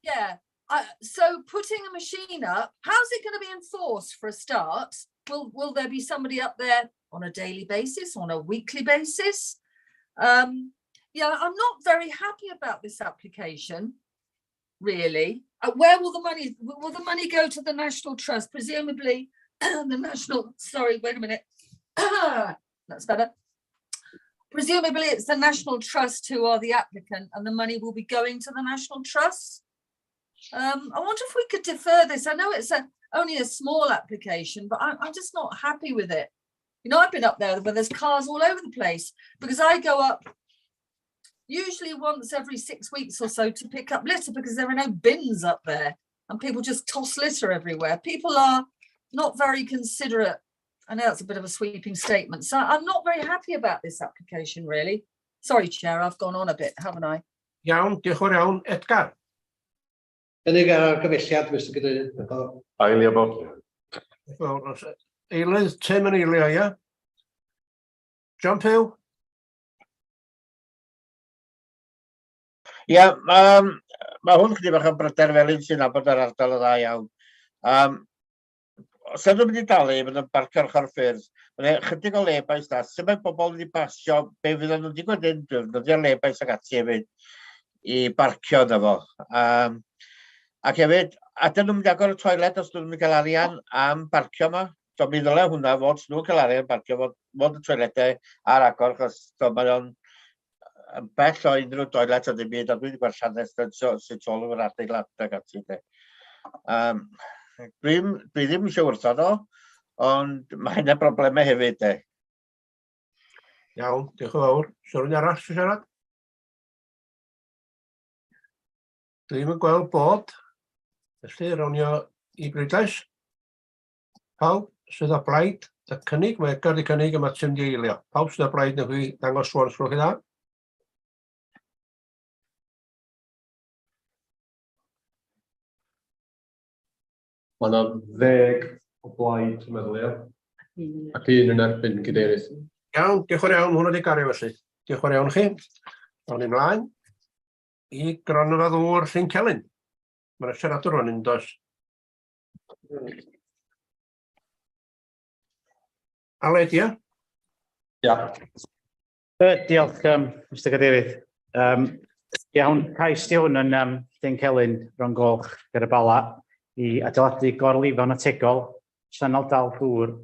Yeah. So putting a machine up, how's it going to be enforced for a start? Will there be somebody up there on a daily basis, on a weekly basis? Yeah, I'm not very happy about this application, really. Where will the money, will the money go to the National Trust? Presumably the National, sorry, wait a minute. That's better. Presumably it's the National Trust who are the applicant and the money will be going to the National Trust. I wonder if we could defer this. I know it's only a small application, but I'm just not happy with it. You know, I've been up there where there's cars all over the place because I go up usually once every 6 weeks or so to pick up litter because there are no bins up there and people just toss litter everywhere. People are not very considerate. I know that's a bit of a sweeping statement. So I'm not very happy about this application, really. Sorry, Chair, I've gone on a bit, haven't I? Iawn, diolch yn fawr iawn. Edgar? Cynnig ar argymhelliad, Mr Cadeirydd. Eilio Bob. Eilydd, Tim yn eilio, ia? John Pugh? Ia, mae hwn chydig bach yn bryder fel un sy'n nabod yr ardal yn dda iawn. Os ydyn nhw'n mynd i dalu, maen nhw'n barcio ar ochr ffyrdd. Mae'n chydig o lebais na. Sut mae bobl wedi pasio, be fydden nhw'n digwydd yn defnyddio lebais ac ati hefyd i barcio yna fo. Ac hefyd, ydyn nhw'n mynd i agor y toilet os nhw'n mynd i gael arian am barcio yma? So mi ddylai hwnna fod, nhw'n cael arian barcio, fod y toiletau ar agor, achos so, mae o'n bell o unrhyw toilet o ddim byd, a dwi wedi gweld llanest yn sy'n ôl o'r adeilad ac ati. Dwi ddim eisiau wrthod o, ond mae yna broblemau hefyd. De. Iawn, diolch yn fawr. Oes rhywun arall eisiau siarad? Dwi ddim yn gweld bod. Felly, rown ni o i bleidlais. Pawb sydd o blaid y cynnig, mae Edgar wedi cynnig a mae Tim wedi eilio. Pawb sydd o blaid, newch chi ddangos rŵan, os gwelwch chi dda. Mae yna 10 o blaid, dwi'n meddwl, ia. Ac un yn erbyn, Cadeirydd. Iawn, diolch yn fawr iawn, hwnna wedi gario felly. Diolch yn fawr iawn chi. Awn ni ymlaen i gronfa ddŵr Llyn Celyn. Mae'na siaradwr fan hyn, does? Aled, ia? Ia. Diolch, Mr Cadeirydd. Iawn, cais di hwn yn Llyn Celyn, Fron Goch, ger y Bala, i adeiladu gorlifon ategol, sianel dal dŵr,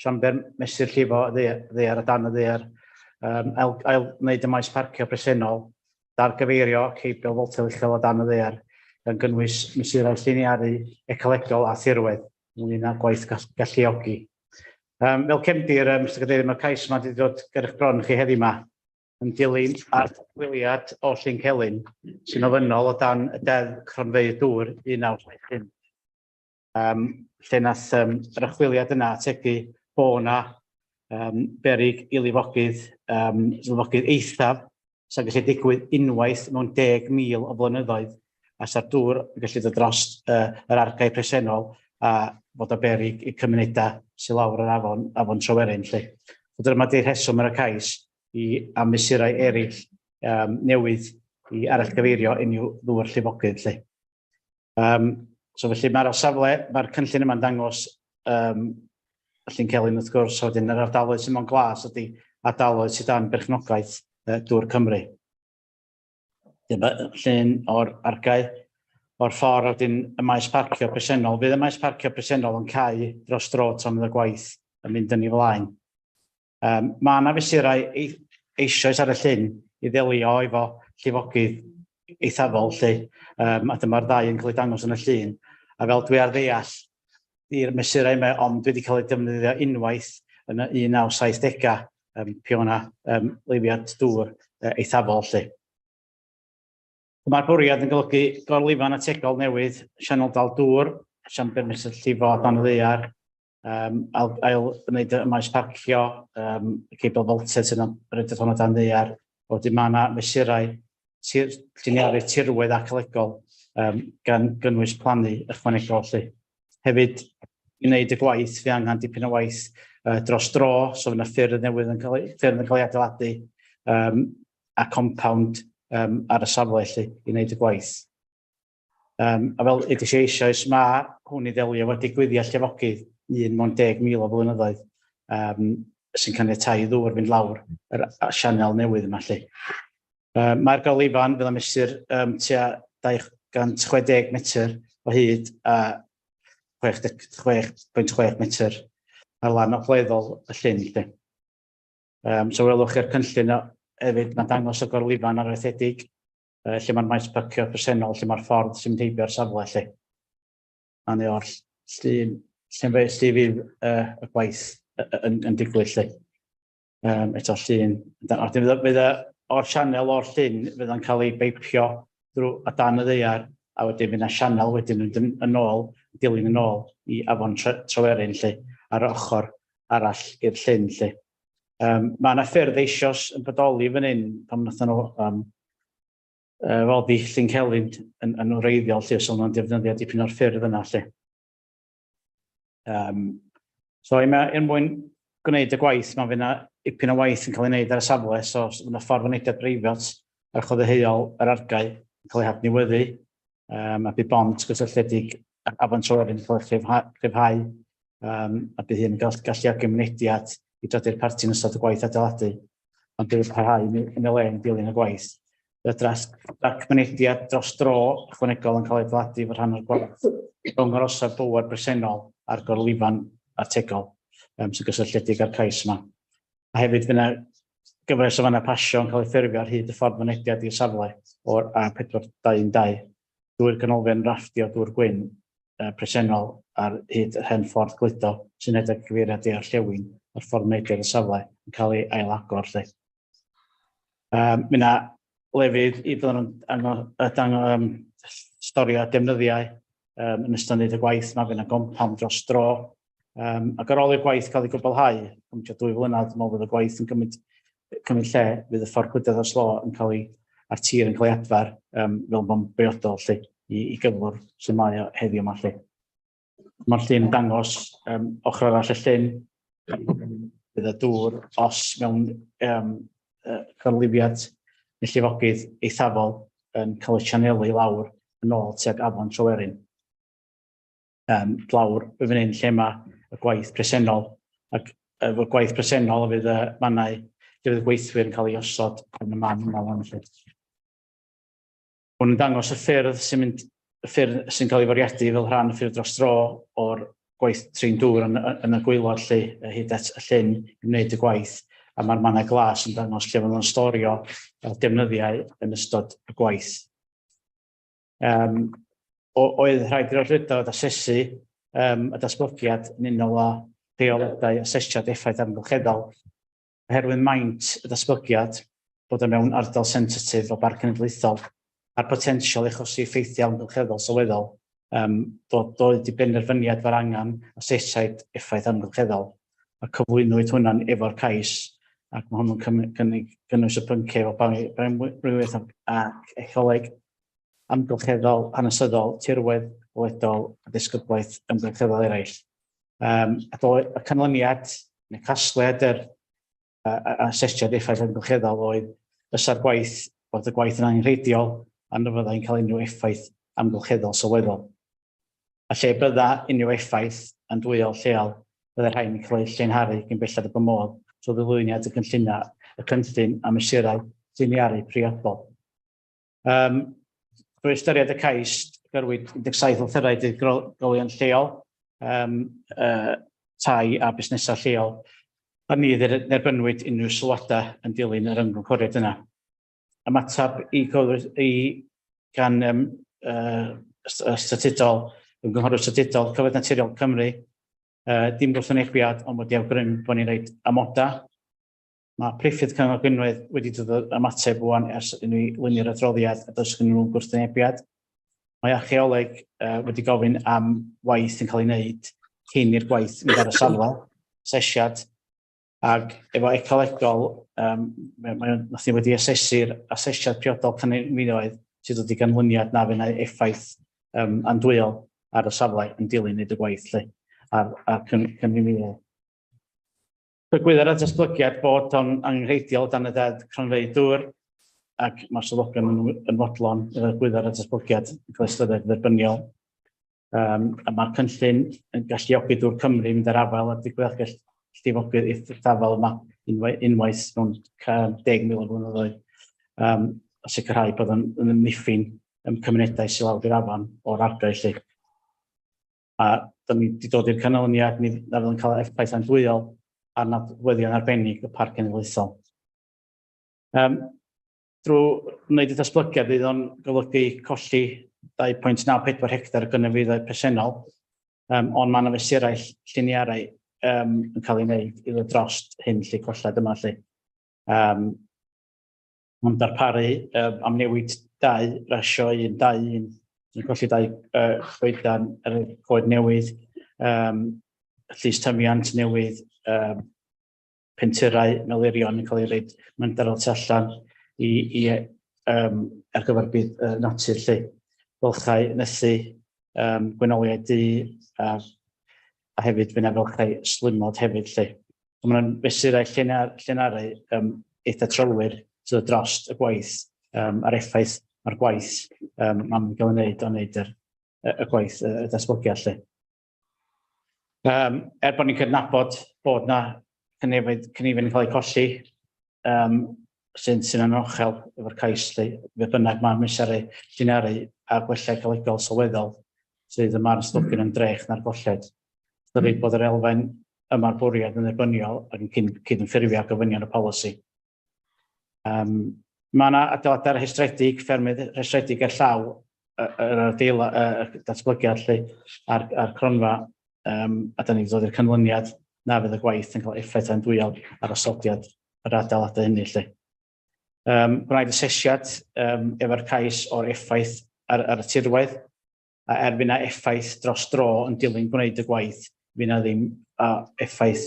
siamber mesur llifo y ddaear a dan y ddaear, ail wneud y maes parcio presennol, dargyfeirio ceibl foltel uchel o dan y ddaear, gan gynnwys mesurau lliniaru ecolegol a thirwedd ynglyn â gwaith galluogi. Fel cefndir, Mr Cadeirydd, mae'r cais yma wedi dod ger eich bron chi heddiw yma yn dilyn archwiliad o Llyn Celyn sy'n ofynnol o dan y Deddf Cronfeydd Dŵr 1975. Lle nath yr ymchwiliad yna ategu bo 'na beryg i lifogydd, lifogydd eithaf sy'n gallu digwydd unwaith mewn 10,000 o flynyddoedd, a sa'r dŵr yn gallu dod dros yr argae presennol a fod o beryg i cymunedau sy'n lawr yr afon, afon Tryweryn. Lle. So dyma di'r rheswm ar y cais i am mesurau eraill newydd i arallgyfeirio unrhyw ddŵr llifogydd. Lle. So felly mae'r safle, mae'r cynllun yma'n dangos Llyn Celyn wrth gwrs, a wedyn yr ardaloedd sy'n mewn glas ydy ardaloedd sydd dan berchnogaeth Dŵr Cymru. Dyma llun o'r argae o'r ffordd a wedyn y maes parcio presennol. Fydd y maes parcio presennol yn cau dros dro tan fydd y gwaith yn mynd yn ei flaen. Mae yna fesurau eisoes ar y llyn i ddelio efo llifogydd eithafol 'lly, a dyma'r ddau yn cael eu dangos yn y llun. A fel dwi ar ddeall, di'r mesurau yma ond wedi cael eu defnyddio unwaith yn y 1970au, pe o'na lifiad dŵr eithafol 'lly. Mae'r bwriad yn golygu gorlifan ategol newydd, sianel dal dŵr, siambr mesur llifo dan y ddaear, ail wneud y maes parcio, y cable voltage sy'n rhedeg hwnna dan ddaear. Wedyn mae yna mesurau tir, lliniaru tirwedd archeolegol gan gynnwys plannu ychwanegol 'lly. Hefyd, i wneud y gwaith, fe angen dipyn o waith dros dro, so fydd yna ffyrdd newydd yn cael, ffyrdd yn cael ei adeiladu a compound ar y safle 'lly, i wneud y gwaith. A fel ydych chi eisoes, mae hwn i ddelio efo digwyddiad llifogydd un mewn 10,000 o flynyddoedd sy'n caniatáu i ddŵr fynd lawr yr sianel newydd yma 'lly. Mae'r gorlifan fydd yn mesur tua 260 metr o hyd a 66.6 metr ar lan ogleddol y llyn 'lly. So welwch chi'r cynllun hefyd, mae'n dangos y gorlifan arfaethedig, lle mae'r maes parcio presennol, lle mae'r ffordd sy'n mynd heibio'r safle lle. A neu o'r llun, lle lle fydd y gwaith yn digwydd lle. Eto llun, a wedyn fydd o'r sianel o'r llyn fydd o'n cael ei beipio drwy a dan y ddaear, a wedyn fydd yna sianel wedyn yn mynd yn ôl, dilyn yn ôl i afon Tryweryn lle, ar yr ochr arall i'r llyn lle. Mae yna ffyrdd eisoes yn bodoli fan hyn, pan wnaethon nhw foddi Llyn Celyn yn wreiddiol lle, so nhw'n defnyddio dipyn o'r ffyrdd yna lle. So er mwyn gwneud y gwaith, mae fyna ipyn o waith yn cael ei wneud ar y safle, so fyna ffordd fynediad breifat ar ochr ddeheuol yr argae yn cael ei hadnewyddu, a bydd bont gysylltiedig Afon Tryweryn yn cael ei chryfhau, a bydd hyn yn galluogi mynediad i drydydd parti yn ystod y gwaith adeiladu, ond bydd parhau yn y le yn dilyn y gwaith. Bydd drac mynediad dros dro ychwanegol yn cael ei adeiladu fel rhan o'r gwaith rhwng yr orsaf bŵer bresennol a'r gorlifan ategol sy'n gysylltiedig â'r cais yma. A hefyd fydd yna gyfres o fannau pasio yn cael ei ffurfio ar hyd y ffordd mynediad i'r safle o'r A4212 drwy'r ganolfan rafftio dŵr gwyn presennol ar hyd yr hen ffordd gludo sy'n rhedeg cyfeiriad de-orllewin o'r ffordd mynediad y safle yn cael ei ailagor 'lly. Mi yna lefydd i fydden nhw'n storio defnyddiau yn ystod wneud y gwaith yma, fydd yna gompawnd dros dro. Ac ar ôl i'r gwaith cael ei gwblhau, cymryd 2 flynedd, dwi'n meddwl fydd y gwaith yn cymryd lle, fydd y ffordd cludo dros lo yn cael ei, a'r tir yn cael ei adfer fel bo'n briodol 'lly, i gyflwr sy'n mae o heddiw yma 'lly. Mae'r llun yn dangos ochr arall y llyn, bydd y dŵr os mewn gorlifiad neu llifogydd eithafol yn cael ei sianelu lawr yn ôl tuag afon Tryweryn. Lawr y fan hyn lle mae y gwaith presennol, ac y gwaith presennol fydd y mannau lle fydd y gweithwyr yn cael ei osod yn y man yma lan 'lly. Hwn yn dangos y ffyrdd sy'n mynd, y ffyrdd sy'n cael ei fwriadu fel rhan y ffyrdd dros dro o'r gwaith trin dŵr yn y gwaelod 'lly, hyd at y llyn i wneud y gwaith, a mae'r mannau glas yn dangos lle fydden nhw'n storio defnyddiau yn ystod y gwaith. Oedd rhaid i'r awdurdod asesu y datblygiad yn unol â rheoliadau asesiad effaith amgylcheddol, oherwydd maint y datblygiad, bod o mewn ardal sensitif o Barc Cenedlaethol a'r potensial i achosi effeithiau amgylcheddol sylweddol. Dod doedd i benderfyniad fod angen asesiad effaith amgylcheddol, a cyflwynwyd hwnna'n efo'r cais, ac mae hwnnw'n cynnig cynnwys y pynciau o bioamrywiaeth ac ecoleg, amgylcheddol, hanesyddol, tirwedd, gweledol a disgyblaeth amgylcheddol eraill. A y canlyniad, neu casgliad yr asesiad effaith amgylcheddol oedd fysa'r gwaith, bod y gwaith yn angenrheidiol a na fyddai'n cael unrhyw effaith amgylcheddol sylweddol. A lle bydda unrhyw effaith andwyol lleol, byddai rhain yn cael eu lleihau gyn belled y bo modd trwy ddyluniad y cynlluniau, y cynllun a mesurau lliniaru priodol. Drwy ystyried y cais, gyrwyd 17 o lythyrau trigolion lleol, tai a busnesau lleol, a ni dderbynnwyd unrhyw sylwadau yn dilyn yr ymgynghoriad yna. Ymateb i gan statudol, ymgynghorwyr statudol, Cyfoeth Naturiol Cymru, dim gwrthwynebiad, ond wedi awgrymu bod ni'n rhaid amoda. Mae Priffydd Cyngor Gwynedd wedi dod o ymateb wan ers i ni lunio'r adroddiad a does gen nhw'n gwrthwynebiad. Mae archeoleg wedi gofyn am waith yn cael ei wneud cyn i'r gwaith mynd ar y safle, asesiad, ac efo ecolegol, mae nath ni wedi asesu'r asesiad priodol cynefinoedd sydd wedi ganlyniad na fydd 'na effaith andwyol ar y safle yn dilyn wneud y gwaith lle, ar cynefinoedd. Digwyddodd y datblygiad bod o'n angenrheidiol dan y Ddeddf Cronfeydd Dŵr, ac mae'r swyddogion yn fodlon iddo egwyddor y datblygiad yn cael ei ystyried yn dderbyniol. A mae'r cynllun yn galluogi Dŵr Cymru mynd ar afael â'r digwyddiad llifogydd eithafol yma unwaith mewn 10,000 o flynyddoedd, a sicrhau bod yn amddiffyn cymunedau sydd lawr i'r afon o'r argae 'lly. A da ni wedi dod i'r canlyniad ni na fydd yn cael effaith andwyol ar nodweddion arbennig y Parc Cenedlaethol. Drwy wneud y datblygiad fydd o'n golygu colli 2.94 hectar o gynefinoedd presennol, ond mae yna fesurau lliniaru yn cael ei wneud i ddod dros hyn lle colled yma lle. Mae'n darparu amnewid 2 rasio 1, 2, 1. Dwi'n colli dau coedan ar y coed newydd, llys tyfiant newydd, pentyrau melurion yn cael ei roid mewn tu allan i ar gyfer byd natur lle. Bylchau nythu, gwenoliaid du a hefyd fydd yna fylchau slumod hefyd lle. So maen nhw'n fesurau lliniaru eitha trylwyr sydd dros y gwaith a'r effaith mae'r gwaith mae'n gael ei wneud o'n wneud y gwaith y datblygiad lle. Er bod ni'n cydnabod bod na cynefin yn cael ei colli, sy'n anochel efo'r cais lle, fe bynnag mae mesurau lliniaru a gwella ecolegol sylweddol sydd y marn swyddogion yn drech na'r golled. Ystyried bod yr elfen yma'r bwriad yn dderbyniol ac yn cydymffurfio â gofynion y polisi. Mae yna adeiladau rhestredig, ffermydd rhestredig ar llaw yr adeila, y datblygiad lle a'r cronfa, a da ni'n dod i'r canlyniad na fydd y gwaith yn cael effaith andwyol ar osodiad yr adeiladau hynny lle. Gwnaed asesiad efo'r cais o'r effaith ar y tirwedd, a erbyn na effaith dros dro yn dilyn gwneud y gwaith, fydd na ddim effaith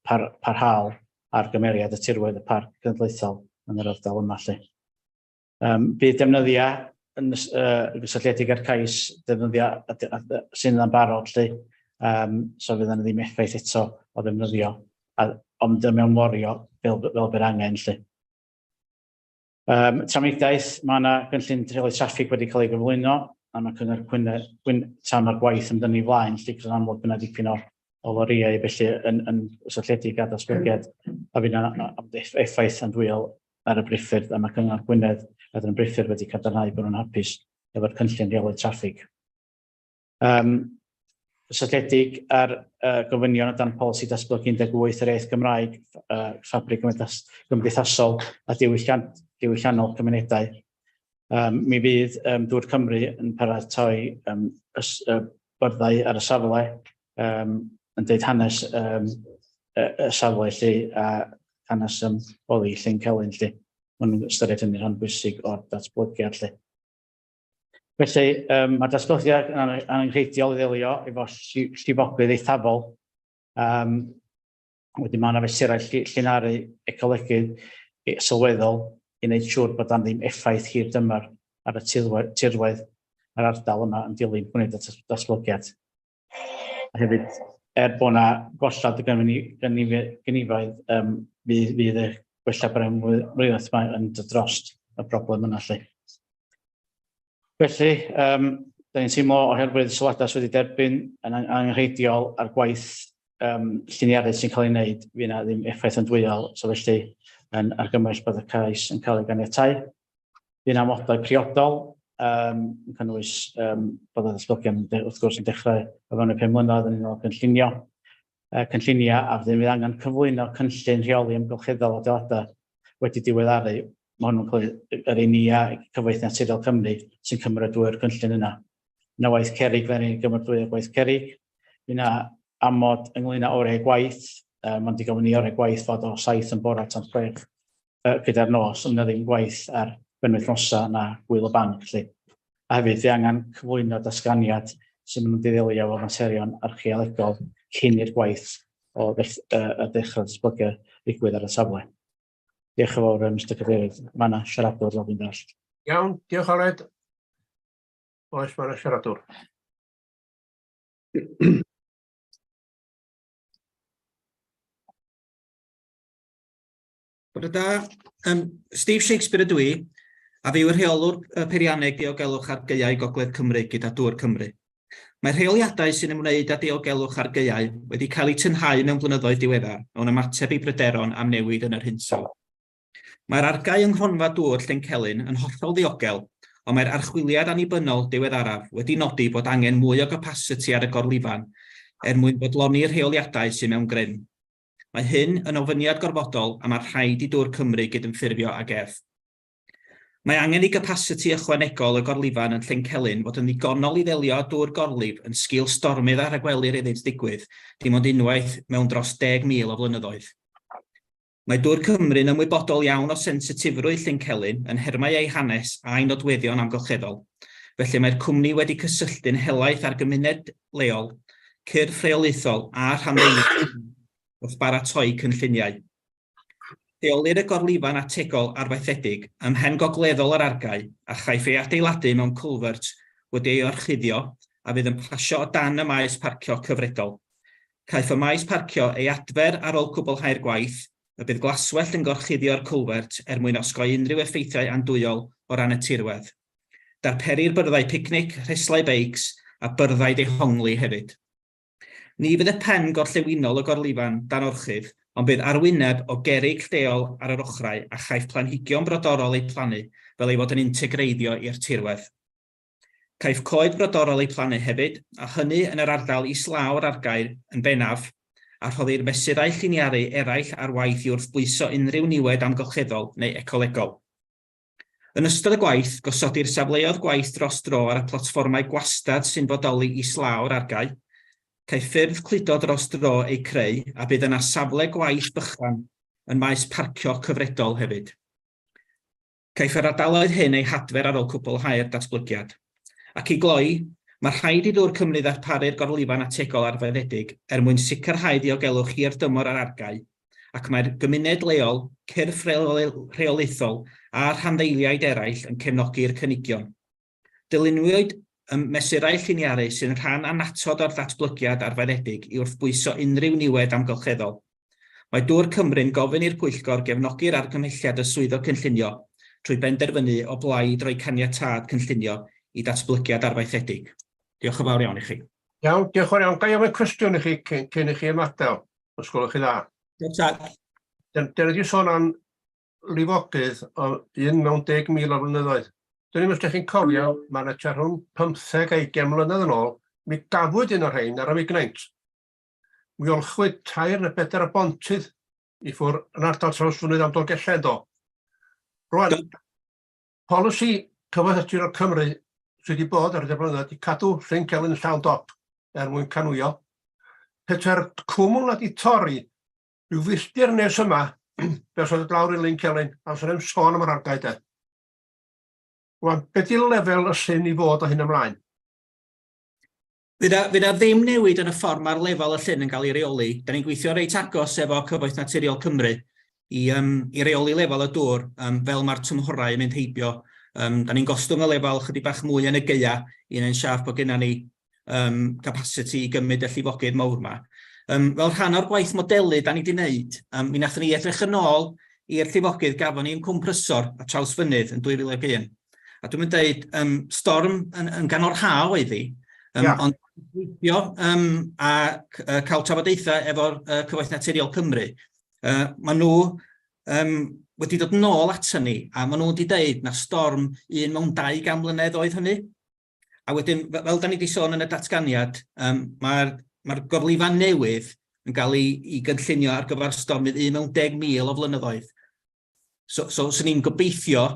parhaol ar gymeriad y tirwedd y Parc Cenedlaethol yn yr ardal yma lle. Bydd defnyddiau yn gysylltiedig â'r cais, defnyddiau sy'n yna'n barod lle, so fydd yna ddim effaith eto o ddefnyddio, ond mewnforio fel bydd angen lle. Trafnidiaeth, mae yna gynllun rheoli traffig wedi cael ei gyflwyno, a mae Cyngor Gwynedd, tra mae'r gwaith yn dynnu flaen, lle yn amlwg bydd yna dipyn o lorïau felly yn gysylltiedig â datblygiad, a fydd yna effaith andwyol ar y briffyrdd, a mae Cyngor Gwynedd a y briffyrdd wedi cadarnhau bod nhw'n hapus efo'r cynllun rheoli traffig. Cysylltiedig ar gofynion o dan polisi datblygu 18 yr iaith Gymraeg, ffabrig gymdeithasol a diwylliannol cymunedau. Mi fydd Dŵr Cymru yn paratoi byrddau ar y safle, yn deud hanes y safle lle a hanes boddi Llyn Celyn lle. Maen nhw'n ystyried hynny'n rhan bwysig o'r datblygiad lle. Felly, mae'r datblygiad yn angenrheidiol i ddelio efo llifogydd eithafol. Wedyn mae yna fesurau llinaru ecolegydd sylweddol i wneud siŵr bod am ddim effaith hir dymor ar y tirwedd yr ardal yma yn dilyn gwneud y datblygiad. A hefyd, er bod yna gollad y gynifaid, fydd y gwella brenhinoedd yma yn dod drost y broblem yna 'lly. Felly, da ni'n teimlo oherwydd sylwadau sydd wedi derbyn yn angenrheidiol a'r gwaith lliniaru sy'n cael ei wneud, fydd yna ddim effaith andwyol, so felly yn argymell bod y cais yn cael ei ganiatáu. Fydd yna amodau priodol, yn cynnwys bod y datblygiad wrth gwrs yn dechrau o fewn y 5 mlynedd yn unol â cynllunio, cynlluniau, a fydd angen cyflwyno cynllun rheoli amgylcheddol adeiladau wedi diweddaru. Mae hwnnw'n cael yr ENIA, Cyfoeth Naturiol Cymru, sy'n cymeradwyo'r cynllun yna. Yna waith cerrig, fe ni'n gymeradwyo gwaith cerrig. Fydd yna amod ynglyn â oriau gwaith, mae'n digon i oriau gwaith fod o 7 yn bore tan 6 gyda'r nos, ond yna ddim gwaith ar benwythnosau na gwyl y banc. Felly. A hefyd, fe angen cyflwyno datganiad sy'n mynd i ddelio efo materion archeolegol cyn i'r gwaith o ddechrau datblygu ddigwydd ar y safle. Diolch yn fawr, Mr Cadeirydd. Mae yna siaradwr, fel fi'n dallt. Iawn, diolch Aled. Oes, mae yna siaradwr. Bore da. Steve Shakespeare ydw i, a fi yw'r rheolwr peirianneg diogelwch ar gaeau Gogledd Cymru gyda Dŵr Cymru. Mae rheoliadau sy'n ymwneud â diogelwch ar gaeau wedi cael eu tynhau mewn blynyddoedd diweddar mewn ymateb i bryderon am newid yn yr hinsawdd. Mae'r argae yng Nghronfa Dŵr Llyn Celyn yn hollol ddiogel, ond mae'r archwiliad annibynnol diweddaraf wedi nodi bod angen mwy o gapasiti ar y gorlifan er mwyn bodloni'r rheoliadau sydd mewn grym. Mae hyn yn ofyniad gorfodol a mae'r rhaid i Dŵr Cymru gydymffurfio ag ef. Mae angen i gapasiti ychwanegol y gorlifan yn Llyn Celyn fod yn ddigonol i ddelio â dŵr gorlif yn sgil stormydd a rhagwelir iddynt ddigwydd dim ond unwaith mewn dros 10,000 o flynyddoedd. Mae Dŵr Cymru'n ymwybodol iawn o sensitifrwydd Llyn Celyn yn nhermau ei hanes a'i nodweddion amgylcheddol, felly mae'r cwmni wedi cysylltu'n helaeth â'r gymuned leol, cyrff rheolaethol a rhanddeiliaid wrth baratoi cynlluniau. Lleolir y gorlifan ategol arfaethedig ym mhen gogleddol yr argae a chaiff ei adeiladu mewn cwlfert wedi ei orchuddio a fydd yn pasio o dan y maes parcio cyfredol. Caiff y maes parcio ei adfer ar ôl cwblhau'r gwaith, y bydd glaswellt yn gorchuddio'r cwlfert er mwyn osgoi unrhyw effeithiau andwyol o ran y tirwedd. Darperir byrddau picnic, rheslau beics a byrddau dehongli hefyd. Ni fydd y pen gorllewinol y gorlifan dan orchudd, ond bydd arwyneb o gerrig lleol ar yr ochrau a chaiff planhigion brodorol eu plannu fel ei fod yn integreiddio i'r tirwedd. Caiff coed brodorol eu plannu hefyd, a hynny yn yr ardal islaw'r argae yn bennaf, a rhoddir mesurau lliniaru eraill ar waith i wrthbwyso unrhyw niwed amgylcheddol neu ecolegol. Yn ystod y gwaith, gosodir safleoedd gwaith dros dro ar y platfformau gwastad sy'n bodoli islaw'r argae. Caiff ffyrdd cludo dros dro eu creu a bydd yna safle gwaith bychan yn maes parcio cyfredol hefyd. Caiff yr ardaloedd hyn eu hadfer ar ôl cwblhau'r datblygiad. Ac i gloi, mae rhaid i Ddŵr Cymru ddarparu'r gorlifan ategol arfaethedig er mwyn sicrhau diogelwch hir dymor yr argae ac mae'r gymuned leol, cyrff rheolaethol a rhanddeiliaid eraill yn cefnogi'r cynigion. Dyluniwyd y mesurau lliniaru sy'n rhan annatod o'r datblygiad arfaethedig i wrthbwyso unrhyw niwed amgylcheddol. Mae Dŵr Cymru'n gofyn i'r Pwyllgor gefnogi'r argymhelliad y Swyddog Cynllunio trwy benderfynu o blaid roi caniatâd cynllunio i datblygiad arfaethedig. Diolch yn fawr iawn i chi. Iawn, diolch yn fawr iawn. Ga i ofyn cwestiwn i chi cyn, cyn i chi ymadael, os gwelwch chi dda? Diolch tad. Dyn ni wedi sôn am lifogydd o un mewn 10,000 o flynyddoedd. Dwn i'm os ydych chi'n cofio, mae yna tua rhwng 15 a 20 mlynedd yn ôl, mi gafwyd un o'r rhain ar y Mignaint. Mi olchwyd tair neu bedair o bontydd i ffwr yn ardal Trawsfynydd am Dolgellau, do. Rwan, polisi Cyfoeth Naturiol Cymru sydd wedi bod ar y blynyddoedd ydy cadw Llyn Celyn yn llawn dop er mwyn canwio. Petai'r cwmwl na di torri rhyw filltir nes yma, fe os oedd lawr i Lyn Celyn, a os ddim sôn am yr argae de. Wan, be di lefel y llyn i fod o hyn ymlaen? Fydd na ddim newid yn y ffordd mae'r lefel y llyn yn cael ei reoli. Da ni'n gweithio reit agos efo Cyfoeth Naturiol Cymru i reoli lefel y dŵr fel mae'r tymhorau yn mynd heibio. Da ni'n gostwng y lefel chydig bach mwy yn y gaea i wneud siarp bod gennym ni capacity i gymryd y llifogydd mawr yma. Fel rhan o'r gwaith modelu da ni wedi wneud, mi wnaethon ni edrych yn ôl i'r llifogydd gafon ni yn Cwm Prysor a Trawsfynydd yn 2001. A dwi'n mynd dweud, storm yn ganol ha oedd hi, ond gweithio a cael trafodaethau efo'r Cyfoeth Naturiol Cymru, maen nhw wedi dod nôl ato ni, a maen nhw wedi dweud na storm 1 mewn 200 mlynedd oedd hynny. A wedyn, fel da ni wedi sôn yn y datganiad, mae'r gorlifan newydd yn cael ei gynllunio ar gyfer stormydd 1 mewn 10,000 o flynyddoedd. So swn i'n gobeithio,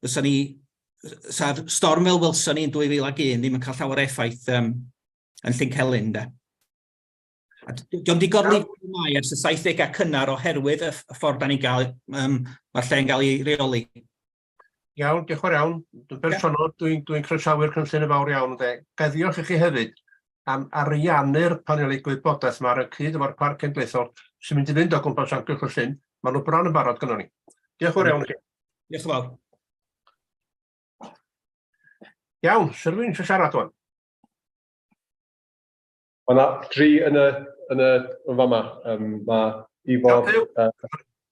fysa ni, sa'r storm fel welson ni yn 2001 ddim yn cael llawer o effaith yn Llyn Celyn, de. A dio'm di gorlifo mai ers y 70au cynnar oherwydd y ffordd da ni'n gael, mae'r lle'n gael ei reoli. Iawn, diolch yn fawr iawn. Dwi'n bersonol, dwi'n croesawu'r cynllun yn fawr iawn. De. Ga i ddiolch i chi hefyd am ariannu'r paneli gwybodaeth yma ar y cyd efo'r Parc Cenedlaethol sy'n mynd i fynd o gwmpas amgylch y llyn. Maen nhw bron yn barod gynnon ni. Diolch yn fawr iawn i chi. Diolch yn fawr. Iawn, sy'n rhywun eisiau siarad wan? Mae yna dri yn fama. Mae Ifor...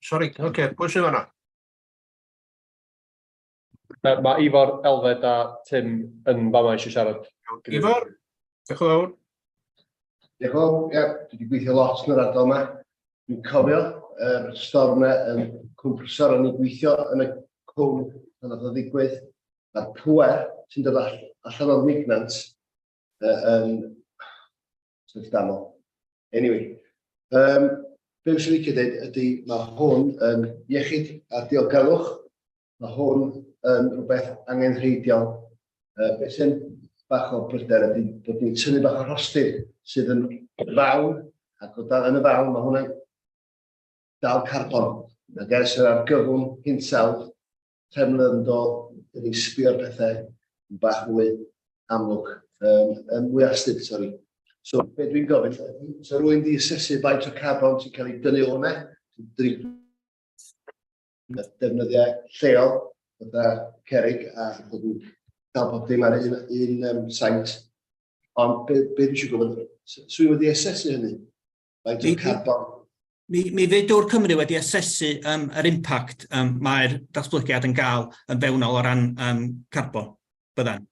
Sori, oce, okay, pwy sydd fanna? Mae Ifor, Elfed a Tim yn fama eisiau siarad. Ifor, diolch yn fawr. Diolch yn fawr, ie, dwi wedi gweithio lot yn yr ardal yma. Dwi'n cofio yr storm yna yn Cwm Prysor, o'n i'n gweithio yn y cwm pan nath o ddigwydd. Mae'r pŵer sy'n dod allan o'r Mignant yn syfrdanol. Anyway, be fyswn i'n licio dweud ydy mae hwn yn iechyd a diogelwch. Mae hwn yn rhywbeth angenrheidiol. Be sy'n bach o bryder ydy bod ni'n tynnu bach o rhostir sydd yn fawn, ac o dan yn y fawn mae hwnna'n dal carbon. Ac ers yr argyfwng hinsawdd, 3 mlynedd yn dod, dyn ni'n sbio ar pethau yn bach mwy amlwg, yn mwy astud, sori. So, be dwi'n gofyn, so rwy'n di asesu faint o carbon sy'n cael ei dynnu o hwnna, defnyddiau lleol, fatha cerrig a bod yn cael bob dim ar un saint. Ond be dwi eisiau gwybod, swn i wedi asesu hynny? Faint o carbon? Mi fydd Dŵr Cymru wedi asesu yr impact mae'r datblygiad yn gael yn fewnol o ran carbon, byddan.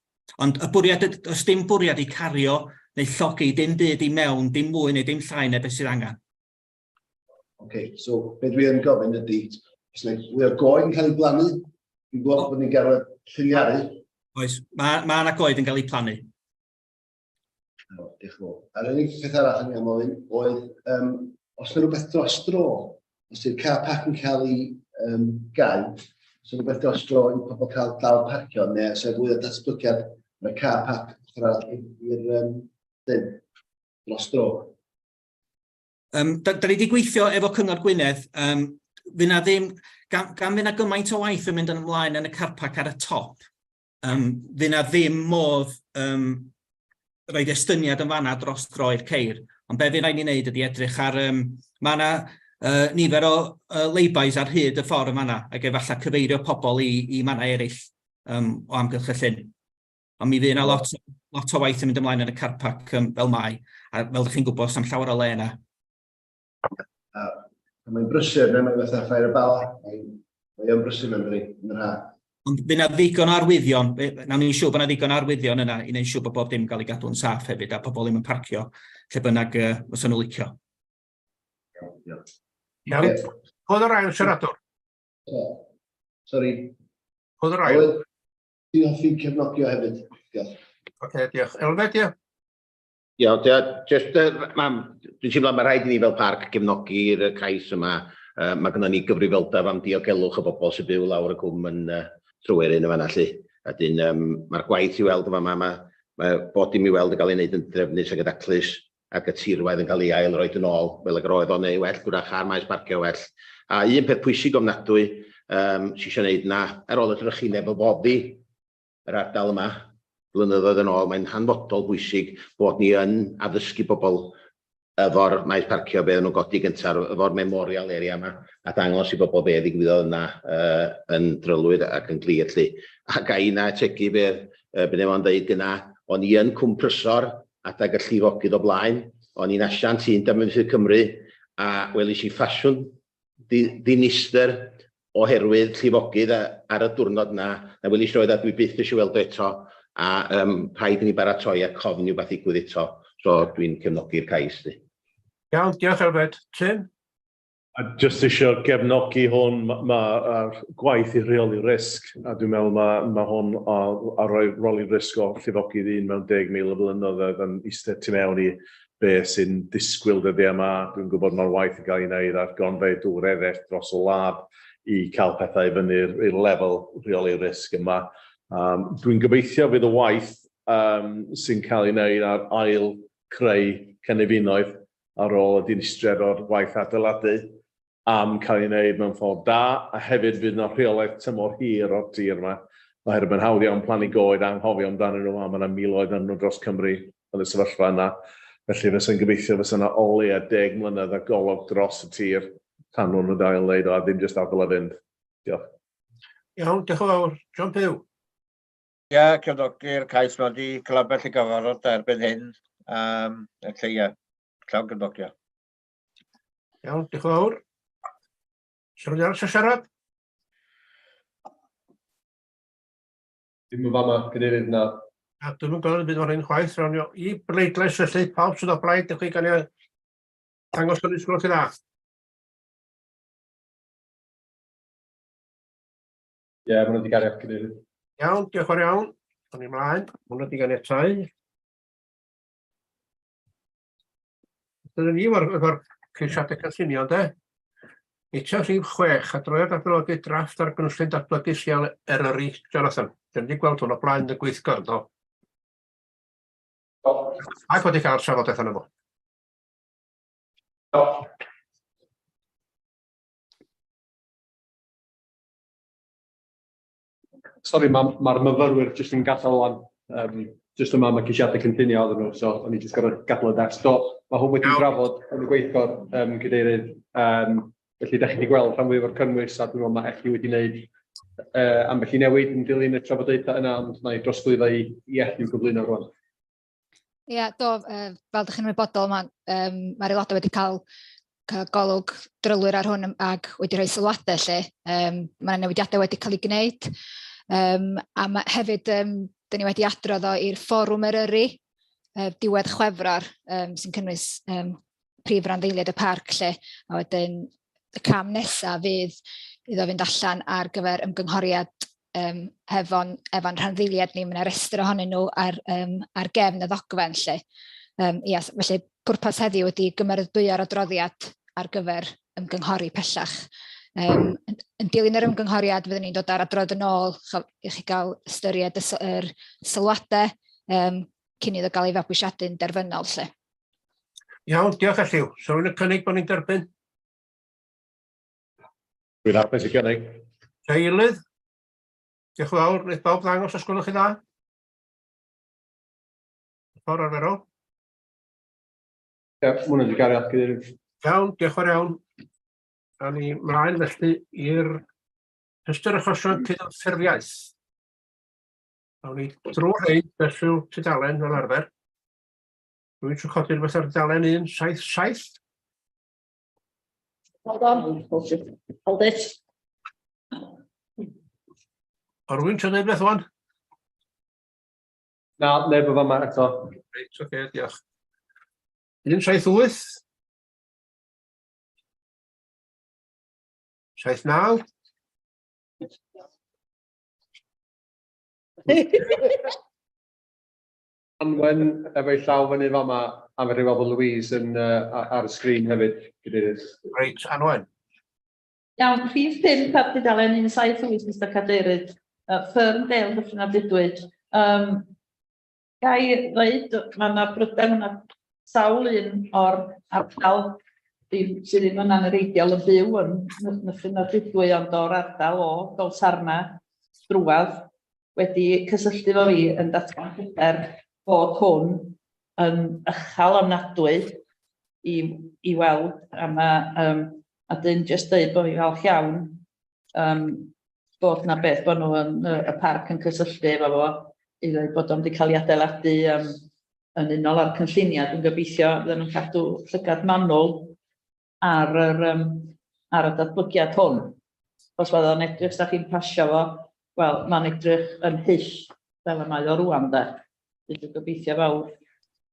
Ond y bwriad, does dim bwriad i cario neu llogi dim byd i mewn, dim mwy neu dim llai na beth sydd angen. Oce, so be dwi yn gofyn ydy, os yna fwy o goed yn cael ei blannu, dwi'n gweld bod ni'n gorfod lliniaru. Oes, mae yna goed yn cael ei plannu. O, diolch yn fawr. A'r unig peth arall yn iawn ofyn oedd, os yna rhywbeth dros dro, os ydy'r car park yn cael ei gau, os yna rhywbeth dros dro i pobl cael dal parcio, neu os yna fwy o datblygiad yn y car park ochr arall i'r llyn dros dro. Da ni wedi gweithio efo Cyngor Gwynedd, fydd na ddim, gan fydd na gymaint o waith yn mynd yn ymlaen yn y car park ar y top, fydd na ddim modd roed estyniad yn fanna dros dro i'r ceir. Ond be fydd rhaid ni wneud ydy edrych ar, mae yna nifer o laybys ar hyd y ffordd yn fanna, ac efallai cyfeirio pobl i mannau eraill o amgylch y llyn. Ond mi fydd yna lot o waith yn mynd ymlaen yn y car park fel mae, a fel ydych chi'n gwybod, s'am llawer o le yna. A mae'n brysur, ne? Mae'n fatha Ffair y Bala, mae'n brysur mewn dydi, yn yr ha. Ond fydd yna ddigon o arwyddion, nawn ni'n siŵr bod yna ddigon o arwyddion yna i wneud siŵr bod bob dim yn cael ei gadw'n saff hefyd, a pobl ddim yn parcio lle bynnag fysa nhw licio. Iawn. Iawn. Pwy oedd yr ail siaradwr? Sori. Pwy oedd yr ail? Dwi'n hoffi cefnogi o hefyd. Diolch. Oce, diolch. Elfed, ie? Iawn, diolch. Just, mam, dwi'n teimlo mae rhaid i ni fel parc gefnogi'r cais yma. Mae gynnon ni gyfrifoldeb am diogelwch y bobl sy'n byw lawr y cwm yn Tryweryn yn fan'na 'lly. A dyn, mae'r gwaith i weld yn fama, mae bob dim i weld yn cael ei wneud yn drefnus ac yn daclus, ac y tirwedd yn cael ei ail roed yn ôl fel ag yr oedd o neu well, gwrach ar maes parcio well. A un peth pwysig ofnadwy sy eisiau gwneud na, ar ôl y drychineb o boddi yr ardal yma blynyddoedd yn ôl, mae'n hanfodol bwysig bod ni yn addysgu bobl efo'r maes parcio be oedden nhw'n godi gyntaf, efo'r memorial area yma, a dangos i bobl be ddigwyddodd yna uh, yn drylwyr ac yn glir lly. A ga i na ategu be, uh, be o'n dweud gyna, o'n i yn Cwm Prysor adag y llifogydd o blaen, o'n i'n asiant un Dyfnfydd Cymru, a welis i ffasiwn ddinistr oherwydd llifogydd ar y diwrnod 'na, na welis i roedd a dwi byth eisiau weld o eto, a um, rhaid i ni baratoi a cofn i wbath ddigwydd eto, so dwi'n cefnogi'r cais. Di. Iawn, diolch Elfed. Tim? A jyst eisiau gefnogi hwn, mae ma, gwaith i rheoli risg, a dwi'n meddwl mae, ma hwn a, a rhoi roli risg o llifogydd un mewn 10,000 o flynyddoedd yn eistedd tu mewn i be sy'n disgwyl dyddiau yma. Dwi'n gwybod mae'r waith yn cael ei wneud ar gronfeydd dŵr eraill dros y wlad i cael pethau i fyny'r i'r lefel rheoli risg yma. Um, dwi'n gobeithio fydd y waith um, sy'n cael ei wneud ar ail creu cynefinoedd ar ôl y dinistriad o'r waith adeiladu am cael ei wneud mewn ffordd da, a hefyd fydd yna rheolaeth tymor hir o'r tir yma, oherwydd mae'n hawdd iawn plannu goed a anghofio amdanyn nhw, a mae yna miloedd ohonyn nhw dros Cymru yn y sefyllfa yna. Felly fysa'n gobeithio fysa yna o leia 10 mlynedd a golwg dros y tir tan nhw'n yn ail wneud o, a ddim jyst adael e fynd. Diolch. Iawn, diolch yn fawr. John Pugh. Ie, cefnogi'r cais ma di cael ambell i gyfarfod da erbyn hyn. Um, felly ie, llawn cefnogi. Iawn, diolch yn fawr. Swn i'n arall siarad? Ddim yn fama, cadeirydd, na. A dwi'm yn gweld yn byd o'r un chwaith, rawn ni i bleidlais felly, pawb sydd o blaid, dewch chi gan i dangos hynny sgwrs chi dda. Ie, yeah, maen nhw wedi gario, cadeirydd. Iawn, diolch yn fawr iawn. O'n i mlaen, maen nhw wedi ganiatáu. Dyna ni efo'r efo ceisiadau cynllunio, de. Eitem rhif 6, adroddiad adolygu drafft ar gynllun datblygu lleol Eryri, Jonathan. Dyn ni wedi gweld hwn o blaen y gweithgor, do. Do. Ac wedi cael trafodaeth arno fo. Do. Sori, mae'r ma myfyrwyr jyst yn gadael wan. Um, jyst yma mae ceisiadau cynllunio oedden nhw, so o'n i jyst gorfod gadael y desg. Do, mae hwn wedi drafod yn y gweithgor, um, cadeirydd. Um, felly, da chi wedi gweld rhan fwyaf o'r cynnwys, a dwi'n meddwl mae Elli wedi gwneud uh, ambell i newid yn dilyn y trafodaethau yna, ond na i drosglwyddo i, i Elli i'w gyflwyno rwan. Ie, do, uh, fel ydych chi'n ymwybodol, mae'r um, mae aelodau wedi cael, cael golwg drylwyr ar hwn ac wedi rhoi sylwadau lle. Um, mae yna newidiadau wedi cael ei gwneud. Um, a mae hefyd, um, dyn ni wedi adrodd o i'r fforwm Eryri, uh, diwedd Chwefror, um, sy'n cynnwys um, prif randdeiliaid y parc lle. A wedyn y cam nesaf fydd iddo fynd allan ar gyfer ymgynghoriad um, hefo'n efo rhanddeiliaid ni, mae yna restr ohonyn nhw ar, um, ar gefn y ddogfen lle. Um, ia, felly pwrpas heddiw ydy gymeradwyo'r adroddiad ar gyfer ymgynghori pellach. Um, yn, yn dilyn yr ymgynghoriad, fyddwn ni'n dod ar adrodd yn ôl i chi gael ystyried y, yr sylwadau um, cyn iddo gael ei fabwysiadu'n derfynol. Lle. Iawn, diolch Elliw. So rwy'n y cynnig bod ni'n derbyn? Dwi'n hapus i gynnig. Eilydd. Diolch yn fawr. Wneith bawb ddangos os gwelwch chi dda. Ffordd arferol. Ie, yeah, mwyn wedi gario, cadeirydd. Iawn, diolch yn fawr iawn. A ni mlaen felly i'r rhestr achosion cydymffurfiaeth. Awn ni drwy rhain fesul tudalen fel arfer. Dwi'n eisiau codi rhywbeth ar dudalen 177. Hold on, hold it. Hold it. O rwy'n eisiau dweud beth wan? Na, neb o fama eto. Reit, oce, okay, diolch. 178. 79. Anwen efo'i llaw fyny fama, a fe rhyw bod Louise yn, uh, ar y sgrin hefyd, cadeirydd. Reit, Anwen. Iawn, rhif 5 ar dudalen 178, Mr Cadeirydd. Uh, Ferndale, Dyffryn Ardudwy. Um, ga i ddweud, mae yna bryder, mae yna sawl un o'r ardal ddim, sydd ddim yn anreidiol yn byw yn Nyffryn Ardudwy, ond o'r ardal o Dolsarna drwadd. wedi cysylltu efo fi yn datgan pryder bod hwn yn uchel ofnadwy i, i weld, a ma' a dyn jyst deud bod fi'n falch iawn bod 'na beth bod nhw yn y parc yn cysylltu efo fo i ddweud bod o'n wedi cael ei adeiladu yn unol â'r cynlluniau. Dwi'n gobeithio fydden nhw'n cadw llygad manwl ar yr, ar y datblygiad hwn. Os fydda o'n edrych, os da chi'n pasio fo, wel, mae'n edrych yn hyll fel y mae o rŵan, de. Dwi'n gobeithio fawr